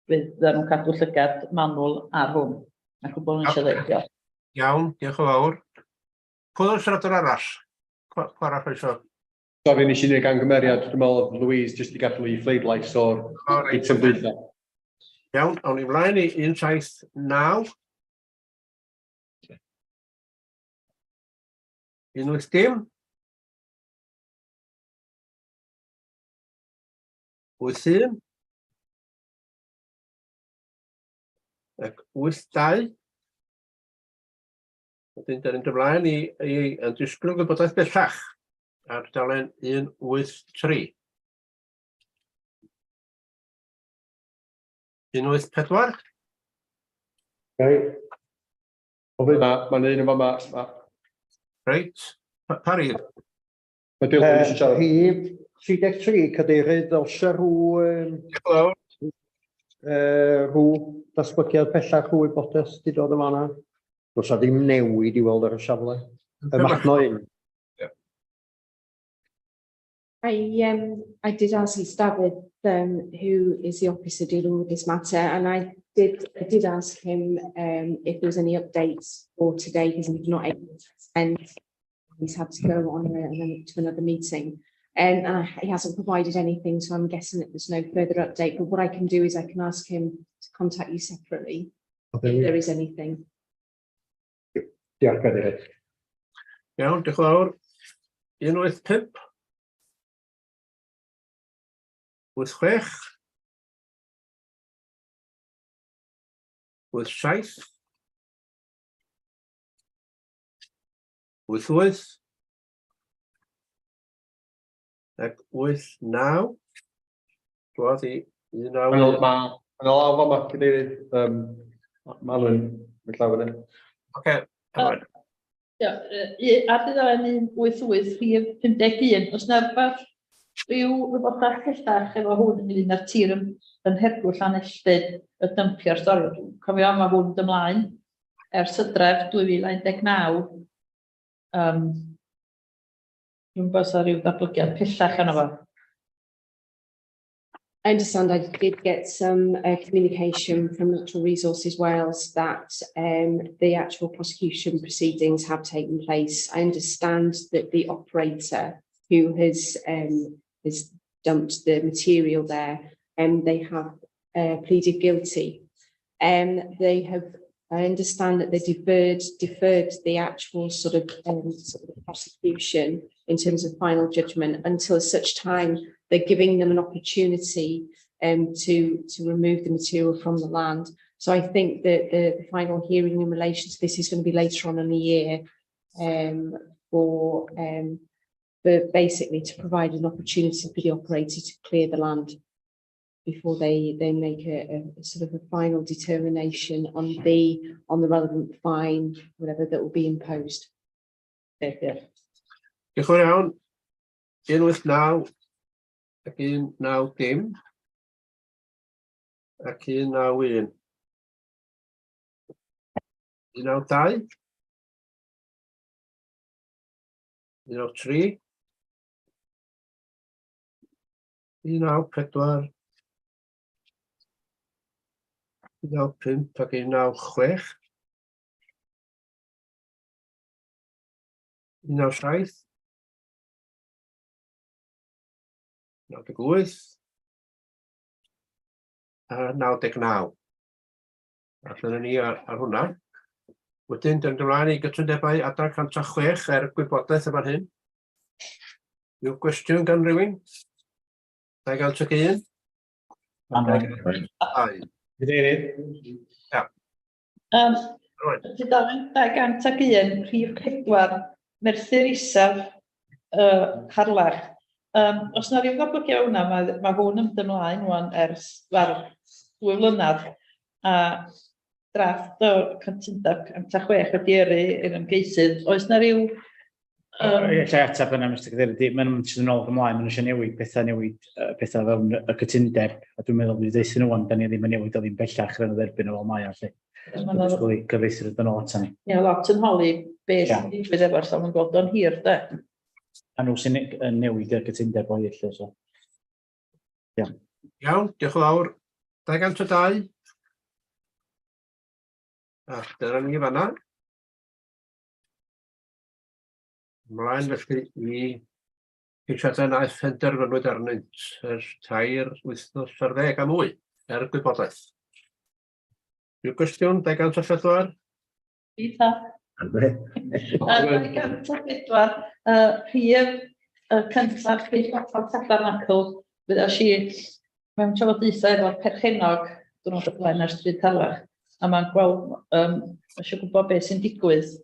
fydden nhw'n cadw llygad manwl ar hwn. Na cwbl o'n eisiau dweud, diolch. Iawn, diolch yn fawr. Pwy oedd siaradwr arall? Pwy arall oedd eisiau? Sori, nes i wneud gamgymeriad. Dwi'n meddwl oedd Louise jyst i gadw i phleidlais o'r eitem dwytha. Iawn, awn ni mlaen i 179. 180. 81. Ac 82. Wedyn, da ni'n dod ymlaen i, i, i disgwyl gwybodaeth bellach ar dalen 183. 184. Gai. Na, mae'n un yn fama. Reit. Pa rif? Mae Dilwyn eisiau siarad. Rhif 33, cadeirydd, ddylse rhyw, Hello. rhyw datblygiad pellach, rhyw wybodaeth di dod yn fan'na. Does 'na ddim newid i weld ar y safle. Y Machno un. I did ask Dafydd, who is the officer dealing with this matter, and I did ask him if there was any updates for today, because he's not able to attend. He's had to go on to another meeting, and he hasn't provided anything, so I'm guessing that there's no further update. But what I can do is I can ask him to contact you separately if there is anything. Diolch, Cadeirydd. Iawn, diolch yn fawr. 185. 86. 87. 88. Ac 89. Dwodd i 19. Mae'n law fama, cadeirydd. Maen nhw'n llaw fyny. Oce, ymlaen. Ie, ar dudalen 188 rhif 51, oes 'na rywbeth, rhyw wybodaeth pellach efo hwn ynglyn â'r tir yn Hergwll Llanelltyd, y dympio'r stori? Dwi'n cofio mae hwn 'di ymlaen ers hydref 2019. Dwi'n gwybod os rhyw ddatblygiad pellach arno fo. I understand I did get some communication from Natural Resources Wales that the actual prosecution proceedings have taken place. I understand that the operator who has dumped the material there, they have pleaded guilty. They have, I understand that they deferred the actual sort of prosecution in terms of final judgment until such time they're giving them an opportunity to remove the material from the land. So I think that the final hearing in relation to this is going to be later on in the year for basically to provide an opportunity for the operator to clear the land before they make a sort of a final determination on the relevant fine, whatever that will be imposed. Diolch. Diolch yn fawr iawn. 189 ac 190 ac 191. 192. 193. 194. 195 ac 196. 197. 98 a 99. A dyna ni ar hwnna. Wedyn, dyn ymlaen i gytundebau adran 106 er gwybodaeth yma'n hyn. Yw gwestiwn gan rywun? 201? 202. Cadeirydd. Ia. Tudalen 201, rhif 4, Merthyr Isaf, Harlech. Os na ryw ddatblygiad hwnna, mae hwn yn mynd ymlaen wan ers fel 2 flynedd, a drafft o cytundeb 106 wedi yrru i'r ymgeisydd. Oes na ryw... Ie, lle ateb yna, Mr Cadeirydd, maen nhw'n sydd yn ôl ymlaen, maen nhw eisiau newid pethau, newid pethau fewn y cytundeb, a dwi'n meddwl bydd deuthyn nhw wan, da ni ddim yn newid o ddim bellach rhan o dderbyn o fel mae o, lle. Ma' 'na- Disgwyl i gyfreithwyr yn ôl ata ni. Ie, lot yn holi beth sy'n digwydd efo'r safon yn gweld o'n hir, de. A nhw sy'n yn newid y cytundeb o hyd, lle, so. Iawn. Iawn, diolch yn fawr. 202. A dyna ni fanna. Ymlaen felly i ceisiadau na phenderfynwyd arnynt ers 3 wythnos ar ddeg a mwy, er gwybodaeth. Rhyw gwestiwn, 204? Eitha. 204, rhif y cyntaf ceisiadau Tabernacl, fydda si mewn trafodaethau efo'r perchennog diwrnod o blaen ar Stryd Talach, a mae'n gweld, eisiau gwybod beth sy'n digwydd.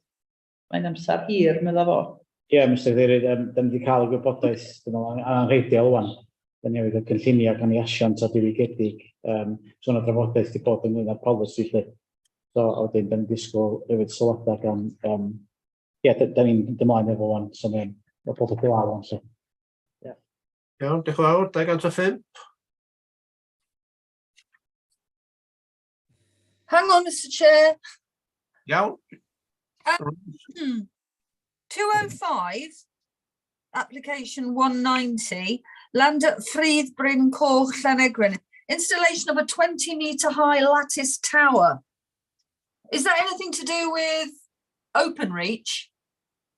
Mae'n amser hir, medda fo. Ie, Mr Cadeirydd, da ni wedi cael y gwybodaeth, dwi'n meddwl, angenrheidiol wan. Da ni wedi cael cynlluniau gan ei asiant a diwygiedig. So yna drafodaeth wedi bod ynglyn â'r polisi, lle. So, a wedyn, da ni'n disgwyl hefyd sylwadau gan... Ie, da ni'n mynd ymlaen efo wan, so mae pob yn law wan, lle. Ie. Iawn, diolch yn fawr. 205. Hang on, Mr Chair. Iawn. 205, application 190, land at Ffridd Bryn Coch, Llanegryn. Installation of a 20-metre high lattice tower. Is that anything to do with Openreach?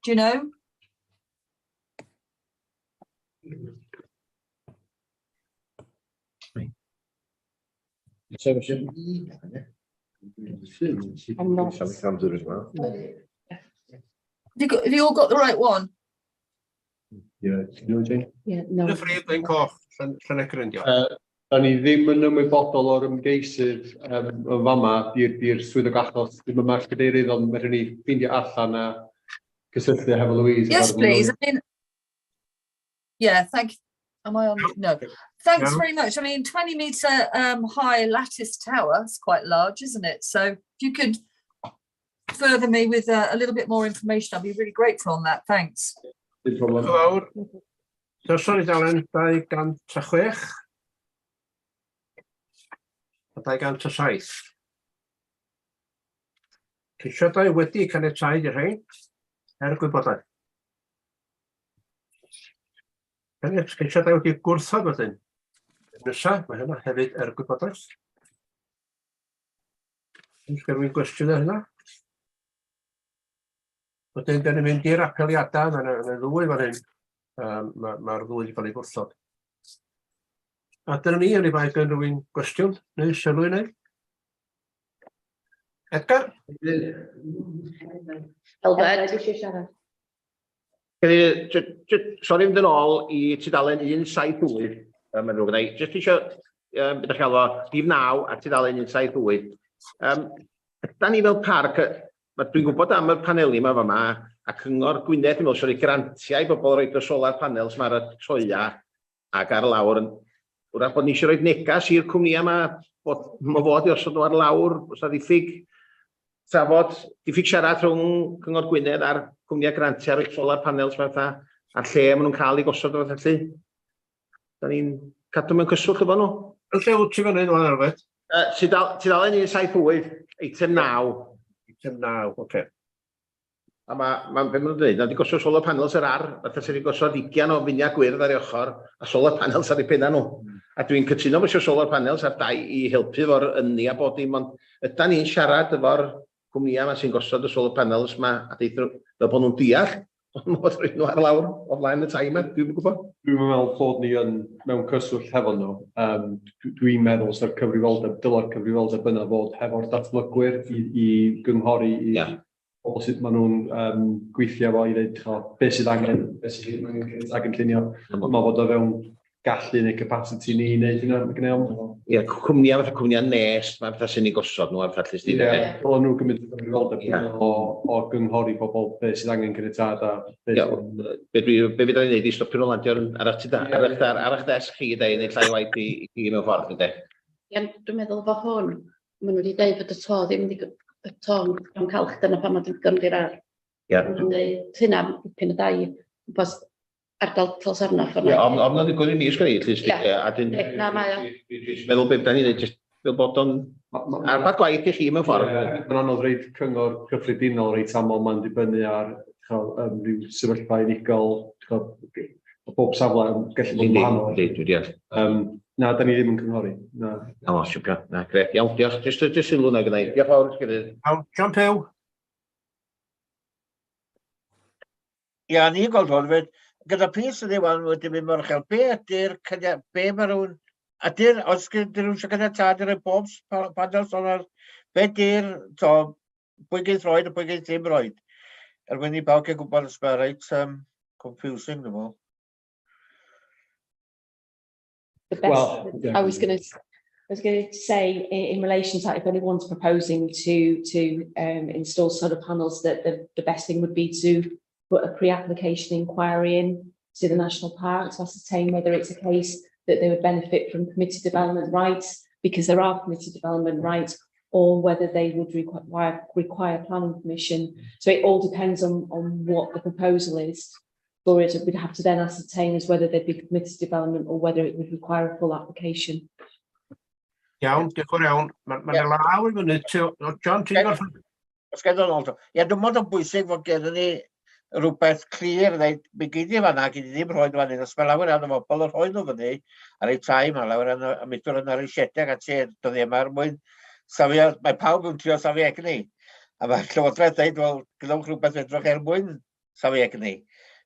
Do you know? I'm not. Have you all got the right one? Yeah, you know, Jane? Yeah, no. Y Ffridd Bryn Coch, Llanegryn, diolch. Da ni ddim yn ymwybodol o'r ymgeisydd yn fama, di'r swyddog achos ddim yma cadeirydd, ond fedrwn ni ffeindio allan a cysylltu hefo Louise. Yes, please. I mean, yeah, thank you. Am I on? No. Thanks No. very much. 20 metre high lattice tower is quite large, isn't it? So if you could further me with a little bit more information, I'd be really grateful on that. Thanks. Dim problem. Diolch yn fawr. Drosodd i dalen 206 a 207. Ceisiadau wedi caniatáu i'r rhain, er gwybodaeth. Ceisiadau wedi gwrthod wedyn. Nesa, mae hynna hefyd er gwybodaeth. Oes gen rhywun gwestiwn ar hynna? Wedyn, da ni'n mynd i'r apeliadau, mae yna ddwy fan hyn. Mae'r ddwy wedi cael ei gwrthod. A dyna ni, oni bai gen rhywun gwestiwn neu sylw i wneud. Edgar? Elfed. Eisiau siarad. Sori fynd yn ôl i tudalen 178, mae'n ddrwg gynna i. Jyst isio, beth ydych chi'n galw fo, rhif 9 a tudalen 178. Ydan ni fel parc, dwi'n gwybod am y paneli yma fama, a Cyngor Gwynedd, dwi'n meddwl, sori, grantiau i bobl roed y solar panels yma ar y toia ac ar lawr. Wrach bod ni eisiau rhoi negas i'r cwmnïau yma, bod ma fod i osod nhw ar lawr, os na ddiffyg trafod, diffyg siarad rhwng Cyngor Gwynedd a'r cwmnïau grantiau ar y solar panels yma, fatha, a'r lle maen nhw'n cael eu gosod o fatha felly. Da ni'n cadw mewn cyswllt efo nhw. Yn lle wyt ti fan hyn, wan, Elfed? Tudalen 178, eitem 9. Eitem 9, oce. A ma' be maen nhw'n dweud, na wedi gosod solar panels ar ar, fatha sydd wedi gosod 20 o finiau gwyrdd ar ei ochr, a solar panels ar ei penna nhw. A dwi'n cytuno bod eisiau solar panels ar dai i helpu efo'r ynni a bod dim, ond ydan ni'n siarad efo'r cwmnïau yma sy'n gosod y solar panels yma, a deud nhw, fel bod nhw'n deall, ond mod rhoi nhw ar lawr o flaen y tai yma, dwi'm yn gwybod. Dwi'n meddwl bod ni yn mewn cyswllt hefo nhw. Dwi'n meddwl sa'r cyfrifoldeb, dyla'r cyfrifoldeb yna fod hefo'r datblygwyr i gynghori i pobl sut maen nhw'n gweithio efo i ddeud, ch'mo, beth sydd angen, beth sydd angen a gynllunio. Mae fod o fewn gallu neu capacity ni i wneud hynna, mae gen i ofn. Ie, cwmnïau fatha cwmnïau Nest, mae fatha sy'n ei gosod nhw ar fatha lle Ie, dylen nhw gymryd y cyfrifoldeb o gynghori bobl beth sydd angen caniatâd a beth Ie, be dwi, be fydda i'n neud i stopio nhw landio ar eich tuda- ar eich ar eich desg chi, de, i neud llai o waith i chi mewn ffordd, ynde? Ie, dwi'n meddwl efo hwn, maen nhw wedi dweud fod y to ddim wedi, y to yn calch, dyna pam mae wedi mynd i'r ar. Ie. Maen nhw'n dweud hynna am dipyn o dai, gwmpas ardal Talsarnau ffordd. Ie, ond na ddigon i ni sgynnu, llys, Ie. a dyn... Ie, na, mae o. Meddwl beth da ni'n neud, jyst fel bod o'n arbad gwaith i chi mewn ffordd. Ie, mae'n anodd roid cyngor cyffredinol reit aml, mae'n dibynnu ar ch'o', ryw sefyllfa unigol, ch'o', ma' bob safle yn gallu bod yn Yndi, wahanol. yndi, dwi deall. Na, da ni ddim yn cynghori, na. Na, o, siwpio. Na, grêt. Iawn, diolch. Jyst sylw na gynna i. Diolch fawr, Cadeirydd. Iawn, John Pugh. Ia, ni'n gweld hwn fyd. Gyda pris ydi wan wedi mynd mor uchel, be ydy'r cynia, be mae rhywun, ydy'r, os gyda rhywun eisiau caniatâd i roi bob panel solar, be ydy'r, to, pwy geith roed a pwy geith ddim roed? Er mwyn i bawb gael gwybod os mae reit confusing, dwi'n meddwl. The best, Well, yeah. I was going to say in relation to that, if anyone's proposing to install solar panels, that the best thing would be to put a pre-application inquiry in to the National Park to ascertain whether it's a case that they would benefit from permitted development rights, because there are permitted development rights, or whether they would require planning permission. So it all depends on what the proposal is for it. We'd have to then ascertain as whether there'd be permitted development or whether it would require a full application. Iawn, diolch yn fawr iawn. Mae ma law i fyny. O, John, ti'n gorffen? Os gael dod nôl, ie, dwi'n meddwl yn bwysig fod gennym ni rhywbeth clir, neu mi gei di fan'na, gei di ddim rhoi nhw fan hyn, os mae lawer iawn o bobl yn rhoi nhw fyny ar eu tai, mae lawer iawn o ymudwyr yn ar eu siediau ac ati dyddiau yma er mwyn safio, mae pawb yn trio safio egni. A mae Llywodraeth dweud, wel, gwnewch rhywbeth fedrwch er mwyn safio egni.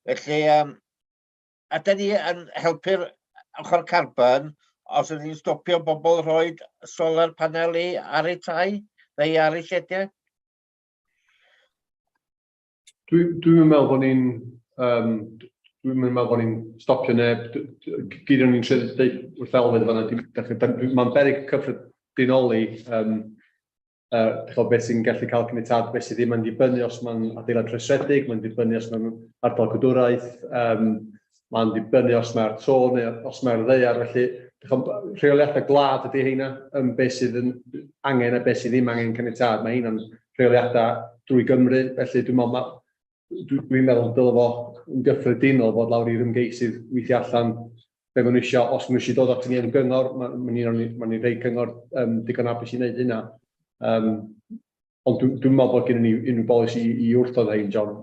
Felly, a da ni yn helpu'r ochr carbon os ydyn ni'n stopio bobl rhoi solar paneli ar eu tai neu ar eu siediau? Dwi'n meddwl bod ni'n dwi'n meddwl bod ni'n stopio neb. Gyd o'n i'n trio deud wrth Elfyn fan'na, mae'n beryg cyffredinoli ch'od, beth sy'n gallu cael caniatâd, beth sydd ddim. Mae'n dibynnu os mae'n adeilad rhestredig, mae'n dibynnu os mae'n ardal cadwraeth, mae'n dibynnu os mae'r to neu os mae'r ddaear. Felly, ch'od, rheoliadau gwlad ydy heina, beth sydd yn angen a beth sydd ddim angen caniatâd. Mae heina'n rheoliadau drwy Gymru, felly dwi'n meddwl, dwi'n meddwl dyle fo yn gyffredinol fod lawr i'r ymgeisydd weithio allan be maen nhw eisiau, os maen nhw eisiau dod at ni am gyngor, ma ni'n rhoi cyngor digon hapus i wneud hynna. Ond dwi'n meddwl bod gennym ni unrhyw bolisi i wrthod hein, John.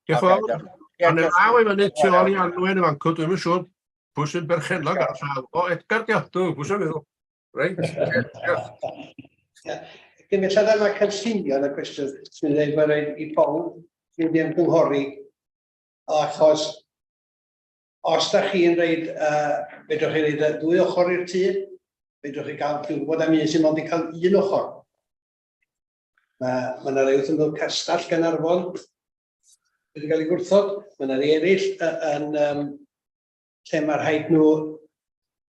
Diolch yn fawr. Mae'n law i fyny tu ôl i Anwen yn fan'cw, dwi'm yn siŵr pwy sy'n berchennog ar y llaw. O, Edgar diolch, pwy sy'n meddwl? Reit, diolch. Gymellad yma cynllunio yn y cwestiwn sy'n dweud mae'n rhaid i bawb fynd i ymgynghori, achos os da chi'n rhaid, fedrwch chi reid y ddwy ochr i'r tŷ, fedrwch chi gael, dwi'n gwybod am un sy'n mond i cael un ochr. Mae yna rai wrth ymyl castell Gaernarfon wedi cael ei gwrthod, mae yna rai eraill yn lle mae rhaid nhw,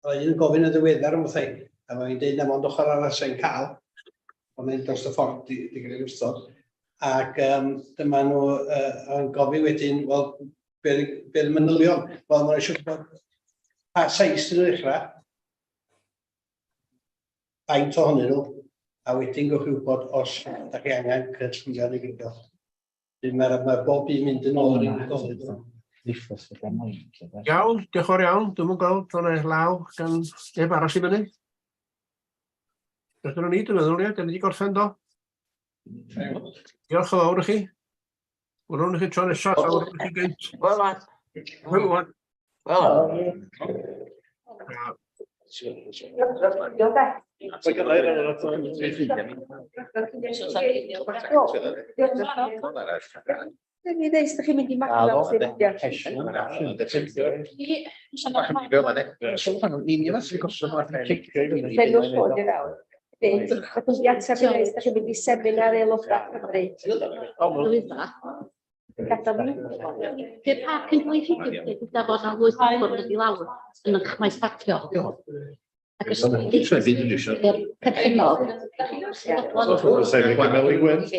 oedd un yn gofyn yn ddiweddar am wrthai, a mae'n dweud na mond ochr arall sy'n cael, ond mae'n dros y ffordd di gael ei wrthod. Ac dyma nhw yn gofyn wedyn, wel, be manylion? Wel, mae'n eisiau gwybod pa seis dyn nhw'n ddechrau, faint ohonyn nhw, a wedyn gewch chi wybod os da chi angen cynllunio neu beidio. Mae bob un mynd yn ôl yr unigolyn. Iawn, diolch yn fawr iawn. Dwi'm yn gweld o'n ei law gan neb arall i fyny. Dyna ni, dwi'n meddwl, ie, da ni wedi gorffen do. Diolch yn fawr i chi. Welwn i chi tro nesaf, a welwn i chi gynt. Wel, Wel, wan. Wel. Dwi'n dweud, ydych chi'n mynd i Magnum sy'n Llenwch hwn i fewn. Ydych chi'n ateb i ddweud, ydych chi'n mynd i seminar aelodau Cymru. Di'r parc yn cael ei ffitio, gyda fod na lwyth o bobl yn dod i lawr yn eich maes parcio. Ac os Dwi'n byd yn isio. I'r perchennog. Sef i Meli Gwyn.